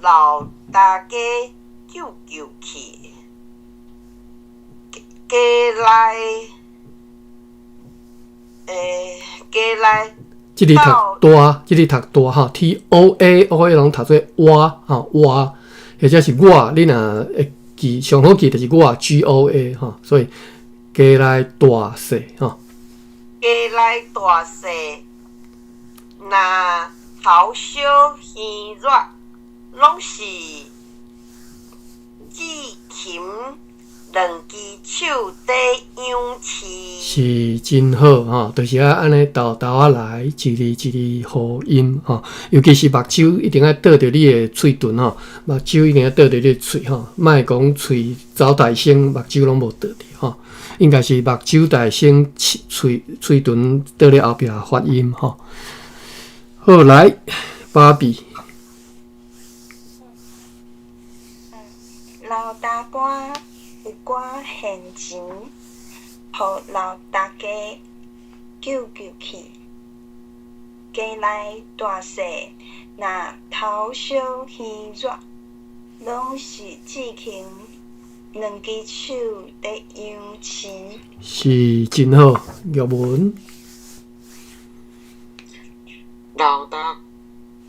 老大家救救去。家內，家內。這字讀大，這字讀大吼，T O A O A 攏讀做哇吼哇，或者是我，你若會記上好記就是我 G O A 吼，所以家內大細吼。家內大細，若頭燒耳熱，攏是志勤兩支手佇養飼。是真好吼，就是愛按呢沓沓仔來，一字一字呼音吼，尤其是目睭一定愛對著你的喙唇吼，目睭一定愛對著你的喙吼，莫講喙走大聲，目睭攏無對著吼。應該是目睭大聲，喙喙唇佇咧後壁發音吼。好，來，芭比。老大官有寡現錢，予老大家救救去。家內大細若頭燒耳熱，攏是志勤兩支手佇養飼。是真好，玉文。老大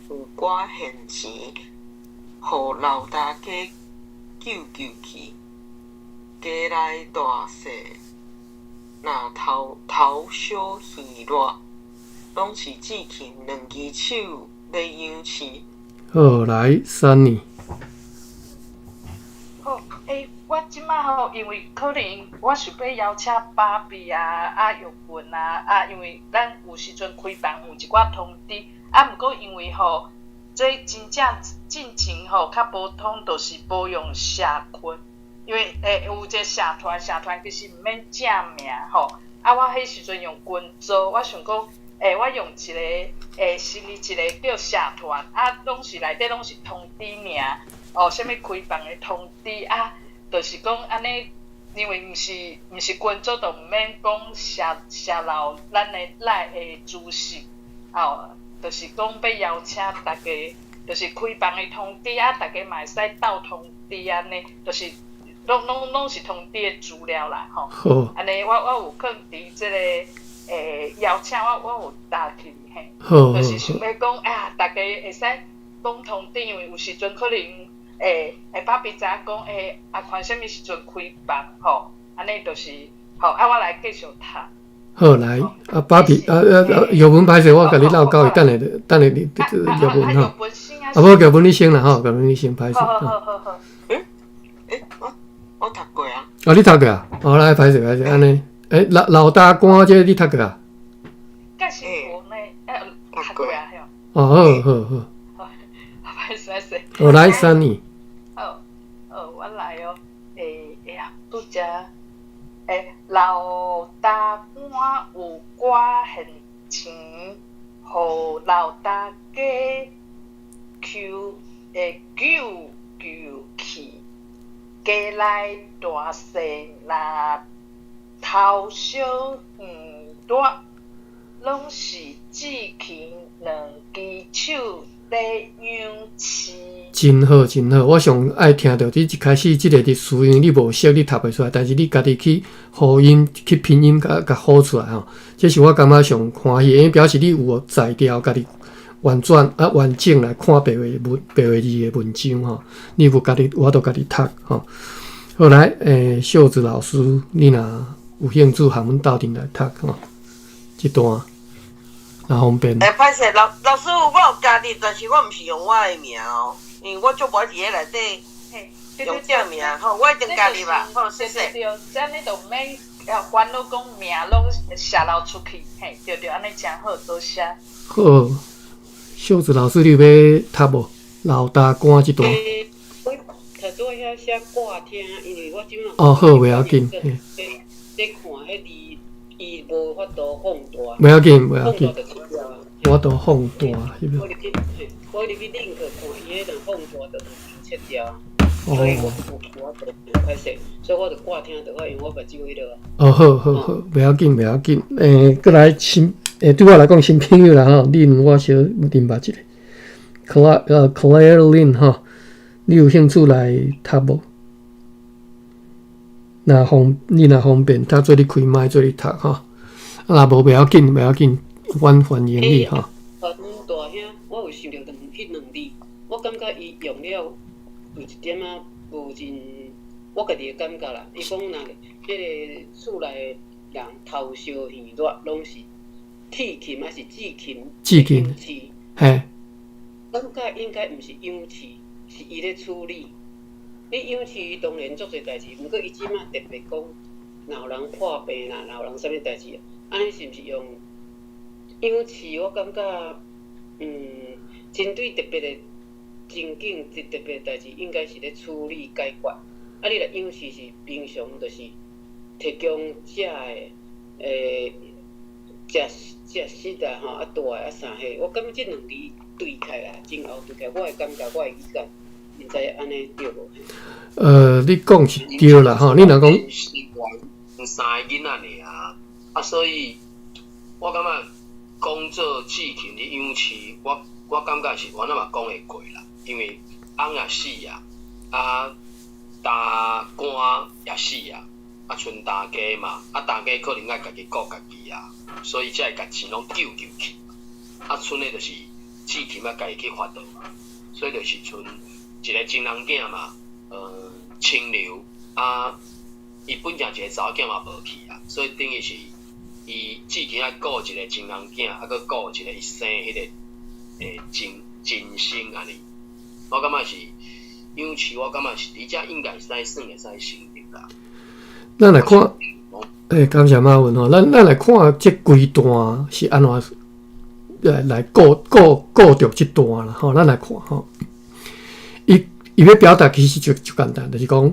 有寡現錢，予老大家救救去。家內大細若頭燒耳熱，攏是志勤兩支手咧養飼。好，來，珊妮。好，我這擺吼，因為可能我想欲邀請芭比啊、啊玉文啊、啊，因為咱有時陣開房有一寡通知，啊，毋過因為吼，這真正進前吼較普通，就是無用社群，因為有一個社團，社團其實毋免正名吼，啊，我彼時陣用群組，我想講，我用一個成立一個叫社團，啊，攏是內底攏是通知名，哦，啥物開房的通知啊。就是講按呢，因為毋是群組，就毋免講寫漏咱的內的資訊，哦，就是講欲邀請大家，就是開房的通知啊，大家嘛會使鬥通知按呢，就是攏是通知的資料啦，吼。好。按呢，我有囥佇這個邀請我有打去嘿，就是想欲講啊，大家會使講通知，因為有時陣可能。芭比知影講，阿寬啥物時陣開房吼？按呢就是吼，啊，我來繼續讀。好，來，啊，芭比，啊啊，玉文歹勢，我共你落交伊，等下，等下你玉文吼。啊，無玉文你先啦吼，玉文你先歹勢。好好好好。我讀過啊。啊，你讀過啊？好，來，歹勢歹勢，按呢，老大官這你讀過啊？讀過啊？哦，好好好。歹勢勢。哦，來，Sunny。好，好，我來哦。欸，哎呀，拄則，欸，老大官有寡現錢，予老大家求會救救去，家內大細若頭小耳熱，攏是志勤兩支手咧養飼。真好，真好！我上愛聽著你一開始這个字，雖然你無識，你讀袂出來，但是你家己去呼音、去拼音，共共呼出來吼，這是我感覺上歡喜，因為表示你有才調，家己完全啊完整來看白話文、白話字的文章吼，你有家己，我都家己讀吼。好來，秀子老師，你若有興趣，和阮鬥陣來讀吼，這段。若方便。欸，歹勢，老老師，我有加入，但是我毋是用我的名哦，因為我足無愛佇咧內底用正名，好，我已經加入啦，好，謝謝。對對，按呢就毋免煩惱講名攏洩露出去，嘿，對對，按呢誠好，多謝。好，秀子老師，你有欲讀無？老大官這段。欸，我頭拄仔遐寫掛聽，因為我這馬。哦，好，袂要緊。咧看彼字，伊無法度放大。袂要緊，袂要緊。我都放大，是我入去，我入去 link 看，伊彼陣放大就切掉。所以我有我就歹勢，所以我就掛聽就好，因為我目睭彼落。哦，好好好，袂要緊，袂要緊。欸，閣來新，欸，對我來講新朋友啦吼，恁我小認捌一个，Claire Claire Lin 吼，你有興趣來讀無？若方你若方便，讀做你開麥做你讀吼。啊，若無袂要緊，袂要緊，阮歡迎你吼。阮大兄，我有想著兩彼兩字，我感覺伊用了有一點仔無真，我家己的感覺啦。伊講若彼个厝內人頭燒耳熱，攏是鐵琴還是志勤？志勤。嘿。感覺應該毋是養飼，是伊咧處理。你養飼當然足濟代誌，毋過伊這馬特別講，若有人破病啦，若有人啥物代誌，按呢是毋是用養飼？我感覺，針對特別的情景、特別的代誌，應該是咧處理解決。啊，你若養飼是平常，就是提供食的，欸，食食食啊吼，啊大的啊啥彼，我感覺這兩字對起來，前後對起來，我的感覺，我的意見。毋知按呢對無？你講是對啦吼，你若講三个囡仔爾，啊，所以我感覺講做志勤咧養飼，我感覺是我那嘛講會過啦，因為翁也死啊，啊，大官也死啊，啊，賰大家嘛，啊，大家可能愛家己顧家己啊，所以才會共錢攏救救去，啊，賰的就是志勤愛家己去發度嘛，所以就是賰一个情人囝嘛，清流啊，伊本正一个查某囝嘛無去啊，所以等於是伊志勤愛顧一个情人囝，啊，閣顧一個伊生彼個真真生按呢。我感覺是養飼，我感覺是佇遮應該會使算會使成立啦。咱來看，欸，感謝馬文吼，咱來看這規段是按怎來顧顧顧著這段啦吼，咱來看吼。伊伊欲表達其實就就簡單，就是講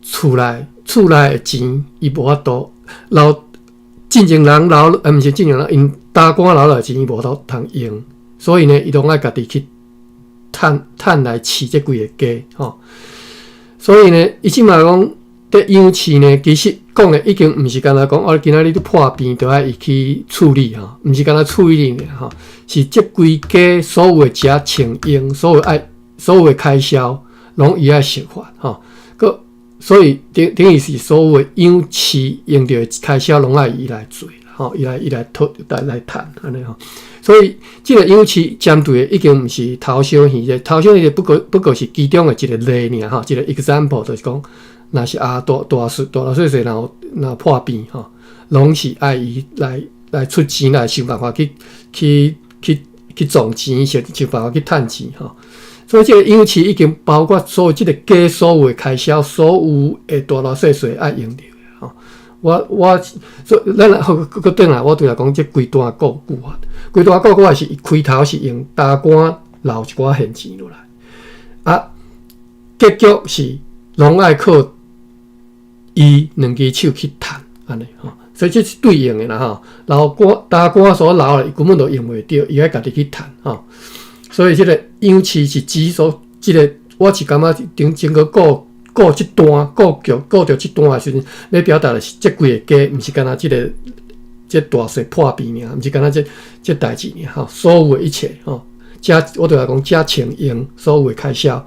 厝內厝內的錢，伊無法度留進前人留，毋是進前人，𪜶大官留落錢，伊無法度通用，所以呢，伊攏愛家己去趁趁來飼這規個家吼。所以呢，伊這馬講佇養飼呢，其實講的已經毋是干焦講哦，今仔日你破病，就愛伊去處理吼，毋是干焦處理爾吼，是這規家所有的食穿用，所有愛所有的開銷，攏伊愛設法吼。閣所以等等於是所有的養飼用著的開銷，攏愛伊來做吼，伊來伊來討來來趁按呢吼。所以這个養飼針對的已經毋是頭小耳熱，頭小耳熱不過是其中的一個例爾吼，一個 example 就是講，若是啊大大細大大細細若有若破病吼，攏是愛伊來來出錢來想辦法去去去去賺錢，想想辦法去趁錢吼。所以這個養飼已經包括所有這個家所有的開銷，所有的大大細細愛用著的吼。我所以咱來閣閣轉來，我拄才講這規段故句啊，規段故句是開頭是用焦乾留一寡現錢落來，啊，結局是攏愛靠伊兩支手去趁，按呢吼，所以這是對應的啦吼。留乾焦乾所留的，伊根本就用袂著，伊愛家己去趁吼。所以這个養飼是指所，這个我是感覺頂整個故故這段故劇故著這段的時陣，欲表達的是這規个家，毋是干焦這个這大細破病爾，毋是干焦這代誌爾吼，所有的一切吼，遮我著來講，遮穿用所有的開銷。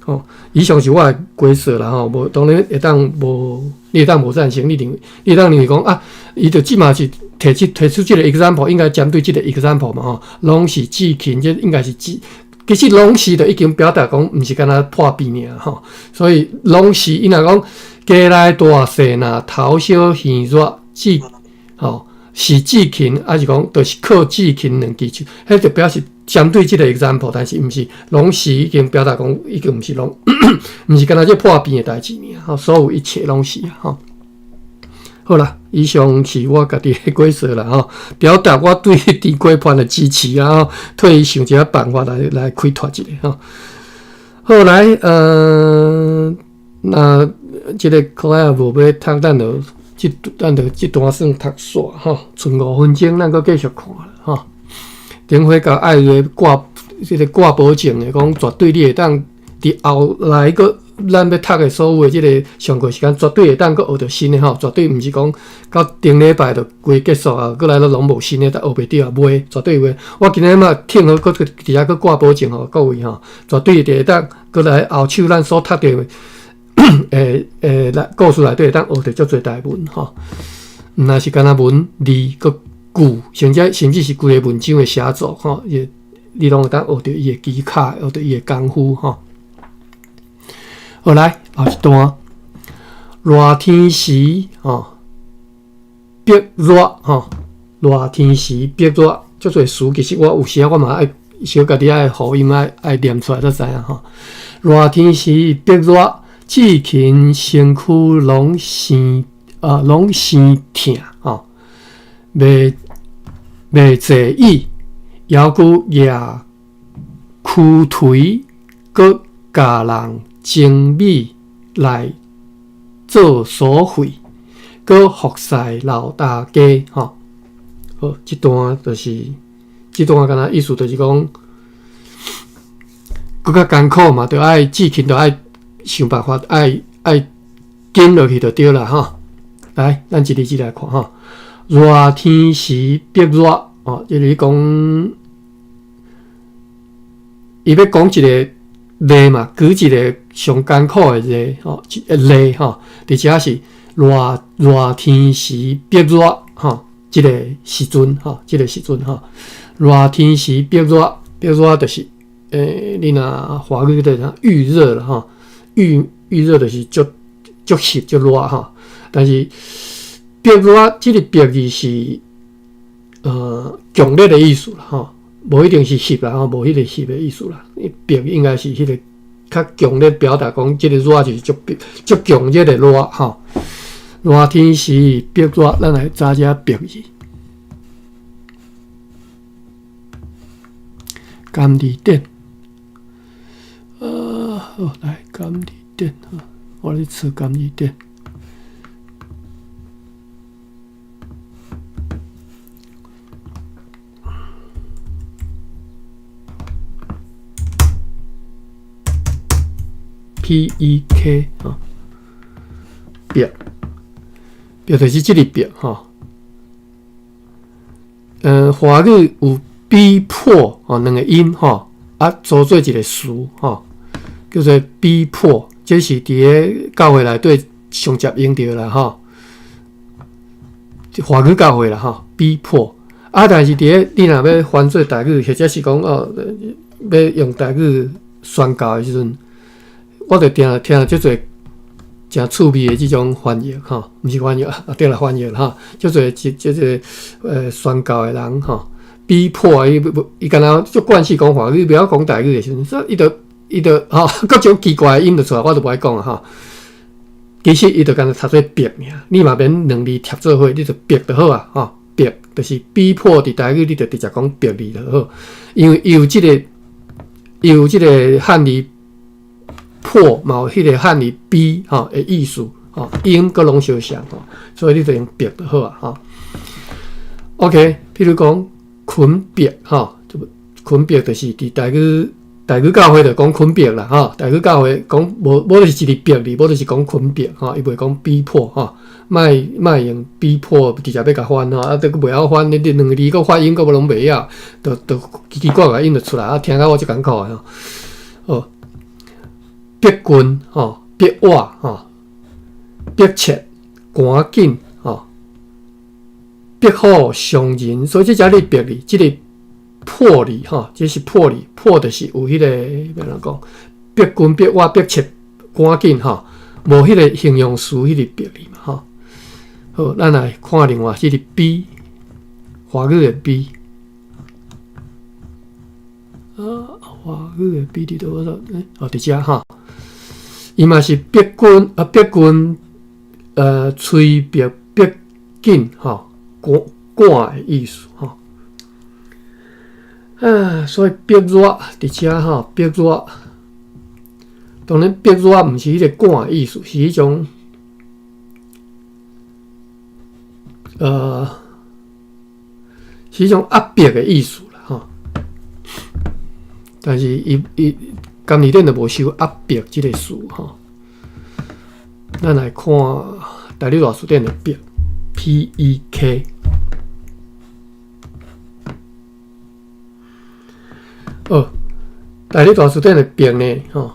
吼，以上是我的解說啦吼，無當然會當無，你會當無贊成，你認為你會當認為講啊，伊就這馬是提出這个 example，應該針對這个 example 嘛吼，攏是志勤，這應該是志，其實攏是就已經表達講，毋是干焦破病爾吼，所以攏是伊若講家內大細若頭燒耳熱，志吼是志勤，抑是講就是靠志勤兩支手，彼就表示。針對這个 example，但是毋是攏是已經表達講，已經毋是攏，毋是干焦這破病的代誌爾吼，所有一切攏是吼。好啦，以上是我家己的解說啦吼，表達我對陳規範的支持啊，替伊想一个辦法來開脫一下吼。好來，那這个可愛無欲讀，咱就這段算讀煞吼，賰5分鐘，咱閣繼續看啦吼。頂回共艾瑞掛這个掛保證的，講絕對你會當佇後來閣咱欲讀的所有的這个上課時間，絕對會當閣學著新的吼，絕對毋是講到頂禮拜就規結束啊，閣來都攏無新的，學袂著啊，袂，絕對袂。我今日嘛聽好閣佇遐閣掛保證予各位吼，絕對會當閣來後手咱所讀著的來故事內底會當學著足濟台文吼，毋但是干焦文字閣句，甚至是規个文章的寫作吼，也你攏會當學著伊的技巧，學著伊的功夫吼。好來，後一段，熱天時吼，逼熱吼，熱天時逼熱，足濟詞其實我有時我嘛愛小家己愛發音愛念出來才知影吼。熱天時逼熱，志勤身軀攏生啊，攏生疼吼。袂濟意，猶閣舉箍槌，閣共人爭米來做所費，閣服侍老大家吼。好，這段就是這段敢若意思就是講，閣較艱苦嘛，著愛志勤，著愛想辦法，愛緊落去就對啦吼。來，咱一字一字來看吼。熱天時逼熱哦，就是講，伊欲講一个例嘛，舉一个上艱苦的例吼，例吼，佇遮是熱熱天時逼熱吼，這个時陣吼，這个時陣吼，熱天時逼熱，逼熱就是，你若華語就是啥預熱啦吼，預熱就是足足熱足熱吼，但是。逼熱，這个逼字是強烈的意思啦吼，無一定是翕啦吼，無彼个翕的意思啦。逼應該是彼个較強烈表達講，這个熱就是足足強烈的熱吼。熱天時逼熱，咱來查這逼字。甘字典，好來甘字典，我咧查甘字典。PEK 吼，逼，逼就是這个逼吼。華語有逼迫吼兩个音吼，啊，組做一个詞吼，叫做逼迫，這是佇咧教會內底上捷用著啦吼。華語教會啦吼，逼迫啊，但是佇咧你若欲翻做台語，或者是講哦，欲用台語宣教的時陣。我就聽聽足濟誠趣味的這種翻譯吼，毋是翻譯啊，對啦，翻譯吼，足濟這這宣教的人吼，逼迫伊伊敢若足慣勢講華語，袂曉講台語的時陣，所以伊就吼各種奇怪的音就出來，我就無愛講啊吼。其實伊就干焦讀做逼爾，你嘛免兩字疊做伙，你就逼就好啊，吼，逼就是逼迫佇台語，你就直接講逼字就好，因為伊有這個，伊有這個漢字迫，嘛有彼個漢字逼吼的意思，吼，音閣攏相像吼，所以你就用逼就好啊，吼。OK，譬如講捆逼吼，捆逼就是佇台語。台語教會就講捆迫啦，吼！台語教會講無無就是一个逼字，無就是講捆迫，吼！伊袂講逼迫，吼！莫莫用逼迫直接欲共翻吼，啊，閣袂曉翻，你你兩个字閣發音閣無攏袂曉，就就奇奇怪怪音就出來，啊，聽甲我足艱苦的吼。哦，逼近，吼，逼我，吼，迫切，趕緊，吼，逼虎傷人，所以這遮你逼字，這个。迫字吼，這是迫字，迫就是有彼個欲按怎講，逼近、逼我、逼切、趕緊吼，無彼個形容詞彼個逼字嘛吼。好，咱來看另外這個逼，華語的逼，啊，華語的逼佇佗我說，欸，哦，佇遮吼，伊嘛是逼近啊，逼近，催逼、逼緊吼，趕趕的意思吼。啊，所以逼熱佇遮吼，逼熱，當然逼熱毋是彼個趕的意思，是彼種，是彼種壓迫的意思啦，吼。但是伊伊監字典就無收壓迫這個詞吼。咱來看台語大辭典的迫，P E K。哦，台語大辭典的迫呢，吼，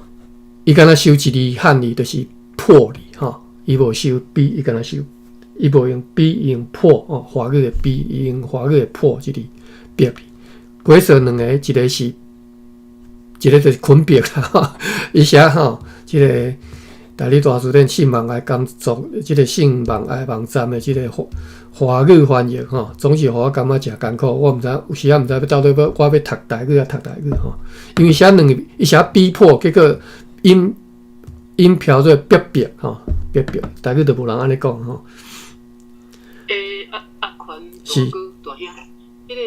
伊敢若收一字漢字，就是迫字，吼，伊無收逼，伊敢若收，伊無用逼，伊用迫，哦，華語的逼，伊用華語的迫這字迫字。解說兩个，一个是，一个就是捆迫啦，伊寫吼，這个台語大辭典姓網愛工作，這个姓網愛網站的這个華華語翻譯吼，總是予我感覺誠艱苦。我毋知有時仔毋知欲到底欲我欲讀台語抑讀台語吼，因為寫兩个，伊寫逼迫，結果音音飄做逼迫吼，逼迫，台語就無人按呢講吼。欸，阿阿寬大哥大兄，彼个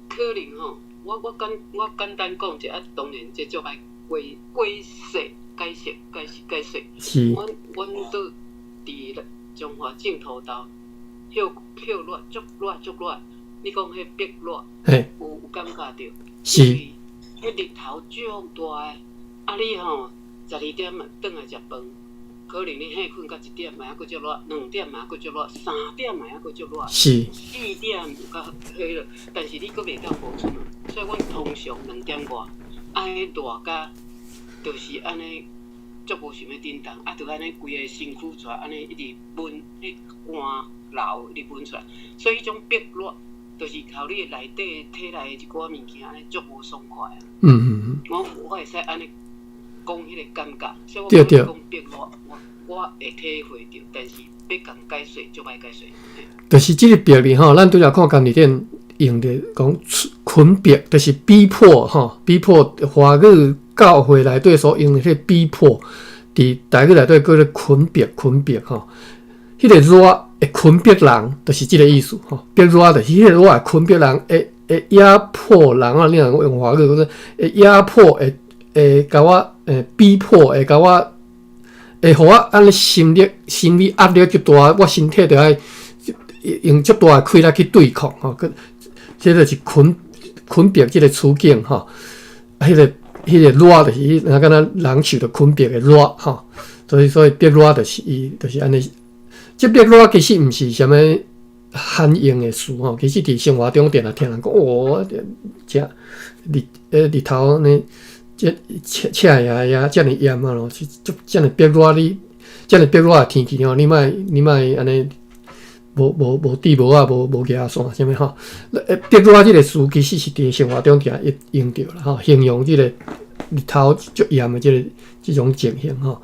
可能吼，我我簡我簡單講一下，啊，當然這足愛解解釋解釋解釋解釋。是。阮阮倒佇中華正土頭。歇歇熱，足熱足熱。你講彼逼熱，有有感覺著？是。彼日頭足大个，啊你吼12點轉來食飯，可能你歇睏到一點嘛猶閣足熱，2點嘛猶閣足熱，3點嘛猶閣足熱，4點有較彼落，但是你閣袂當無出門，所以阮通常2點外，啊彼熱甲就是按呢。足無想欲振動，啊，就按呢規个身軀出來，按呢一直悶，彼汗流一直悶出來，所以彼種逼熱，就是靠你的內底體內的一寡物件，按呢足無爽快啊。我我會使按呢講彼個感覺，所以我講講逼熱，我我會體會著，但是欲共解說足歹解說。就是這個逼字吼，咱拄才看監字典用著講捆迫，就是逼迫吼，逼迫華語。教會內底所用的彼個逼迫，佇台語內底叫做捆迫，捆迫吼。彼個熱會捆迫人，就是這個意思吼。逼熱就是彼個熱會捆迫人，會會壓迫人啊！你若用華語講，會壓迫，會會共我會逼迫，會共我會予我按呢心力心理壓力足大，我身體著愛用足大的氣力去對抗吼。這就是捆捆迫這個處境吼，彼個。彼个熱就是伊，若敢若人受著捆迫的熱吼，所以所以逼熱就是伊，就是按呢。這逼熱其實毋是啥物罕用的詞吼，其實佇生活中定定聽人講，哦，這日日頭按呢，這赤赤炎炎，遮爾炎啊咯，這遮爾逼熱你，遮爾逼熱的天氣吼，你莫你莫按呢。無無無戴帽仔，無無舉傘，啥物吼？逼熱這个詞其實是佇生活中定會用著啦吼，形容這個日頭足炎的這个這種情形吼。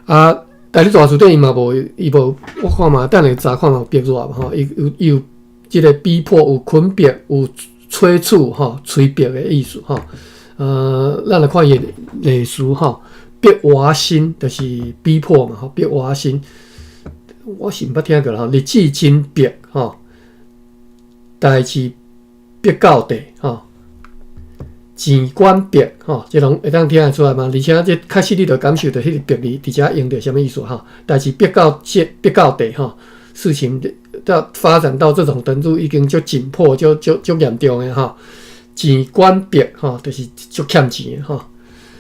啊，台語大辭典伊嘛無，伊無，我看嘛，等下查看嘛有逼熱吼，伊有伊有這个逼迫，有捆迫，有催促吼，催逼的意思吼。咱來看伊的例詞吼，逼活心就是逼迫嘛，吼，逼活心，我是毋捌聽過啦，吼，日子真迫，吼，代誌逼到底，吼，錢管迫，吼，這攏會當聽得出來嘛？而且這確實你就感受著彼個迫字佇遮用著啥物意思，吼？代誌逼到這逼到底，吼，事情到發展到這種程度，已經足緊迫，足足足嚴重的，吼，錢管迫，吼，就是足欠錢的，吼。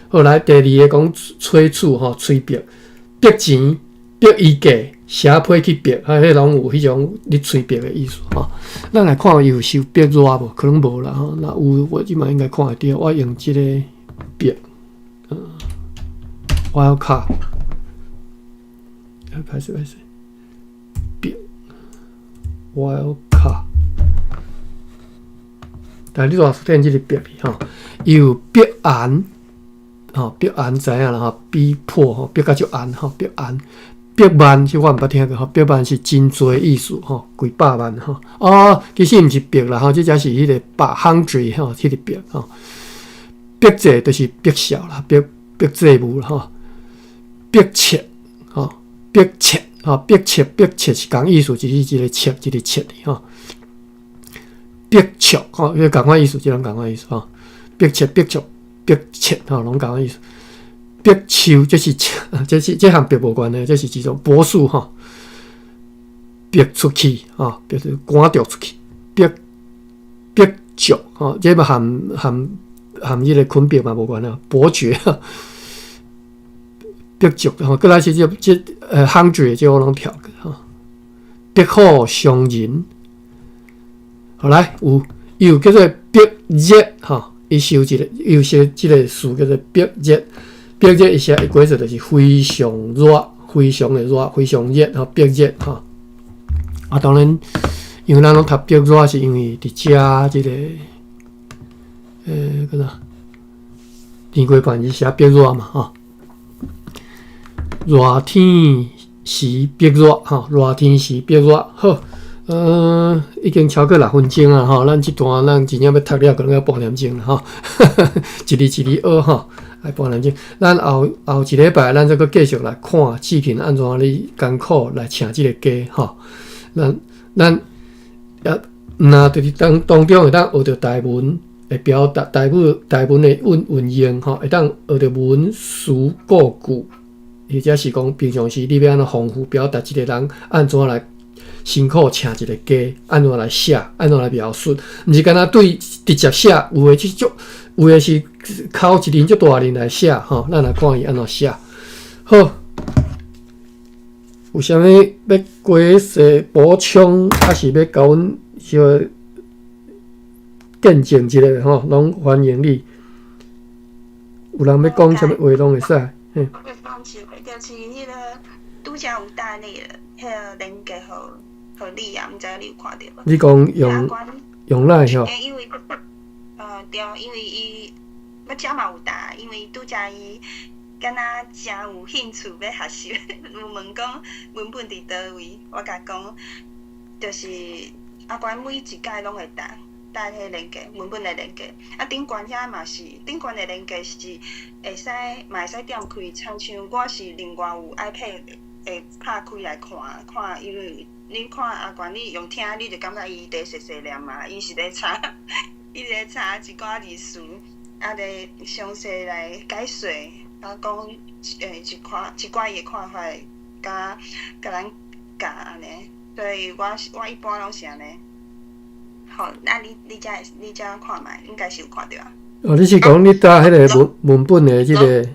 後來第二个講催促吼，催逼，逼錢、逼伊價、寫批去逼，啊，彼攏有彼種咧催逼的意思吼。咱來看伊有收逼熱無？可能無啦吼。若有，我這擺應該看會著。我用這個逼，我要卡，歹勢歹勢，逼，我要卡。但你若出現這個逼吼，伊有逼按。吼，逼按知影啦吼，逼迫吼，逼甲足按吼，逼按，百萬這我毋捌聽過吼，百萬是真濟意思吼，幾百萬吼。哦，其實毋是百啦吼，這才是彼個百 hundred 吼，彼個百吼。逼債就是逼數啦，逼逼債務啦吼。逼切吼，逼切吼，逼切逼切是仝意思，就是一個切一個切吼。逼促吼，彼仝款意思，這攏仝款意思吼。逼切逼促。逼切吼，攏仝款意思。逼樹這是這是這和逼無關的，這是一種柏樹吼。逼出去吼，就是趕著出去。逼逼爵吼，這嘛和和和這個昆伯嘛無關啊。伯爵，逼爵吼，閣來是這這hundred 這我攏跳過吼。逼虎傷人，後來有有叫做逼熱吼。伊收一個，伊有寫這個詞叫做逼熱，逼熱伊寫伊解做就是非常熱，非常的熱，非常熱吼，逼熱吼。啊，當然，因為咱攏讀逼熱，是因為佇遮這個，叫啥？年過半日寫逼熱嘛，吼。熱天時逼熱，吼，熱天時逼熱，好。已經超過6分鐘啊！吼，咱這段咱真正欲讀了，可能要半點鐘啦！吼，一字一字學吼，愛半點鐘。咱後後一禮拜，咱再閣繼續來看志勤按怎咧艱苦來請這个家吼。咱咱也若就是當當中會當學著台文的表達，台語台文的運運用吼，會當學著文詞構句，或者是講平常時你欲按怎豐富表達一個人按怎來辛苦請一个家，按怎來寫，按怎來描述，毋是干焦對直接寫，有的是足，有的是口一輪足大輪來寫吼，咱來看伊按怎寫。好，有啥物欲加說補充，抑是欲共阮小見證一下吼，攏歡迎你。有人欲講啥物話，攏會使。我講一個，就是彼個拄才有搭那個彼个連結予。予你啊，毋知你有看著無？你講用用哪吼？因為，對，因為伊，我遮嘛有答，因為拄才伊敢若誠有興趣欲學習，有問講文本佇佗位，我共講，就是阿關每一屆攏會答，答彼個連結文本的連結，啊頂懸遐嘛是，頂懸的連結是會使嘛會使點開，親像我是另外有 iPad 會拍開來看，看因為。你看阿關，你用聽，你就感覺伊佇細細念嘛，伊是咧查，伊咧查一寡字詞，啊咧詳細來解說，啊講一寡一寡伊的看法，共共咱教按呢，所以我我一般攏是按呢。好，啊你你才你才看覓，應該是有看著啊。哦，你是講你搭彼个文文本的這个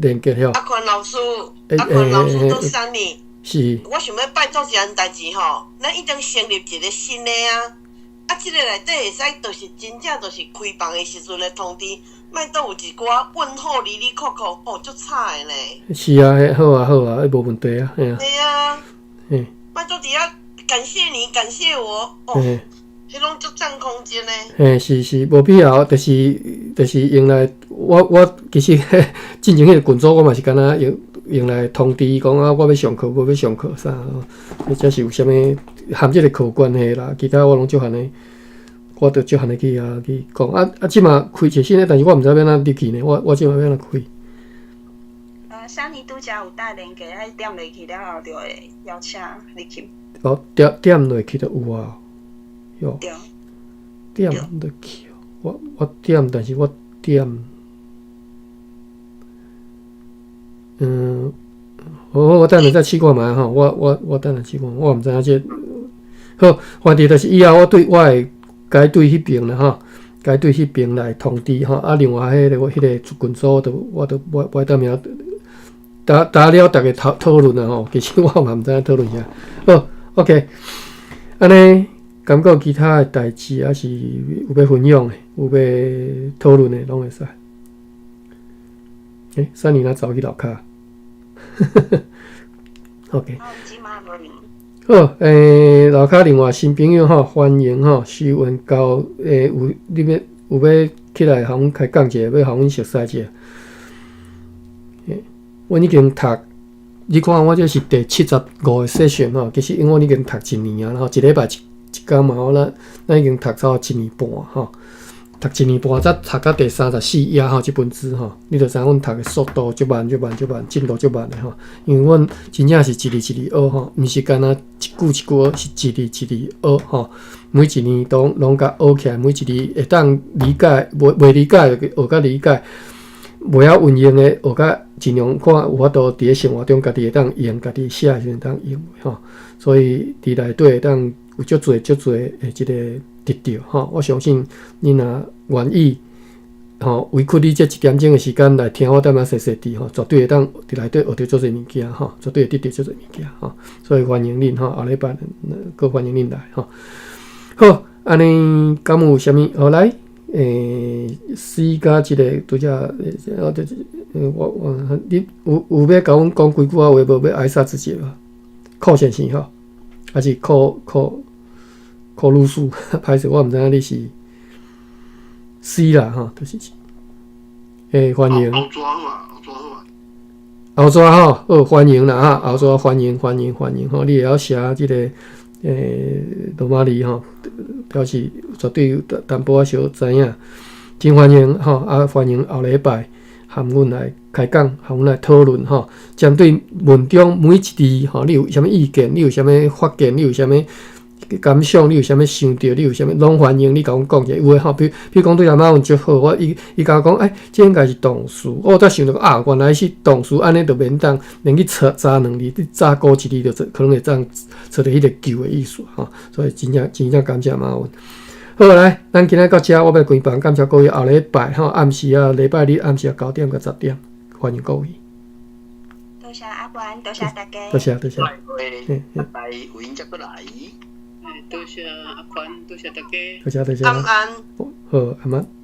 連結吼？阿寬老師，阿寬老師都三年。是。我想欲拜託一項代誌吼，咱已經成立一个新的啊，啊，這个內底會使就是真正就是開房的時陣的通知，莫閣有一寡問候哩哩扣扣，哦，足吵的呢。是啊，好啊，好啊，彼無問題啊，嘿啊。嘿啊。嘿。莫閣佇遐感謝你，感謝我，哦，彼攏足佔空間呢。嘿，是是，無必要，就是就是用來，我我其實進前彼个群組我嘛是敢若用。用來通知講啊，我欲上課，無欲上課啥，或者是有啥物含這个課有關係啦，其他我攏足罕的，我都足罕的去啊去講啊啊！這馬開一個新的，但是我毋知欲按怎入去呢，我我這馬欲按怎開？啥呢拄才有帶連結，愛點落去了後就會邀請入去。哦，點點落去就有啊，喲。對。點落去，我點，但是我點，嗯，好，我等下再試看覓吼，我等下試看，我毋知影這個。好，反正就是以後我對我會該對彼爿啦吼，該對彼爿來通知吼。啊，另外彼個群組，就我都我我當名打打了，逐家討討論啊吼。其實我嘛毋知影討論啥。好，OK，按呢，感覺其他的代誌抑是有欲分享的，有欲討論的，攏會使。欸，珊妮若走去樓跤？OK。好，欸，樓跤另外新朋友吼，歡迎吼，徐文高，欸，有你欲有欲起來予阮開講一下，欲予阮熟似一下。欸，阮已經讀，你看我這是第75個 session 吼，其實因為阮已經讀一年啊，吼，一禮拜一一工嘛，吼，咱已經讀超過一年半吼。讀一年半，才讀到第34頁吼，這本書吼，你就知影阮讀的速度足慢、足慢、足慢，進度足慢的吼。因為阮真正是一字一字學吼，毋是干焦一句一句學，是一字一字學吼。每一年都攏共學起來，每一字會當理解，袂理解就學甲理解，袂曉運用的學甲盡量看有法度佇咧生活中家己會當用，家己寫的時陣會當用吼。所以佇內底會當有足濟足濟的這個得著吼，我相信你若願意吼，委屈你這一點鐘的時間來聽我踮遐細細致吼，絕對會當佇內底學著足濟物件吼，絕對會得著足濟物件吼。所以歡迎恁吼，後禮拜閣歡迎恁來吼。好，按呢敢有啥物？好來，欸，C 加這個拄才，我我你有有欲共阮講幾句仔話無？欲愛煞自己無？寇先生吼，還是寇寇？寇魯斯，歹勢，我毋知影你是 C 啦吼，就是欸，歡迎。後抓好啊，後抓好啊。後抓吼，好歡迎啦哈，後抓歡迎歡迎歡迎吼，你會曉寫這個欸羅馬字吼，表示絕對有淡薄仔小知影，真歡迎吼，啊歡迎後禮拜含阮來開講，含阮來討論吼，針對文中每一字吼，你有啥物意見？你有啥物發現？你有啥物感想？你有啥物想著？你有啥物攏歡迎你共阮講者。有的吼，比如講對阿媽阮足好，我伊伊共我講，欸，這應該是動詞。我才想著講啊，原來是動詞，按呢就免當免去查查兩字，你查孤一字就可能會當揣著彼個舊的意思吼。所以真正真正感謝馬雲。好來，咱今仔到遮，我欲關房，感謝各位。後禮拜吼，暗時啊，禮拜日暗時啊，9點到10點，歡迎各位。多謝阿關，多謝大家。多謝多謝。拜拜，有閒才閣來。多謝阿寬，多謝大家。多謝多謝。安安。好，安安。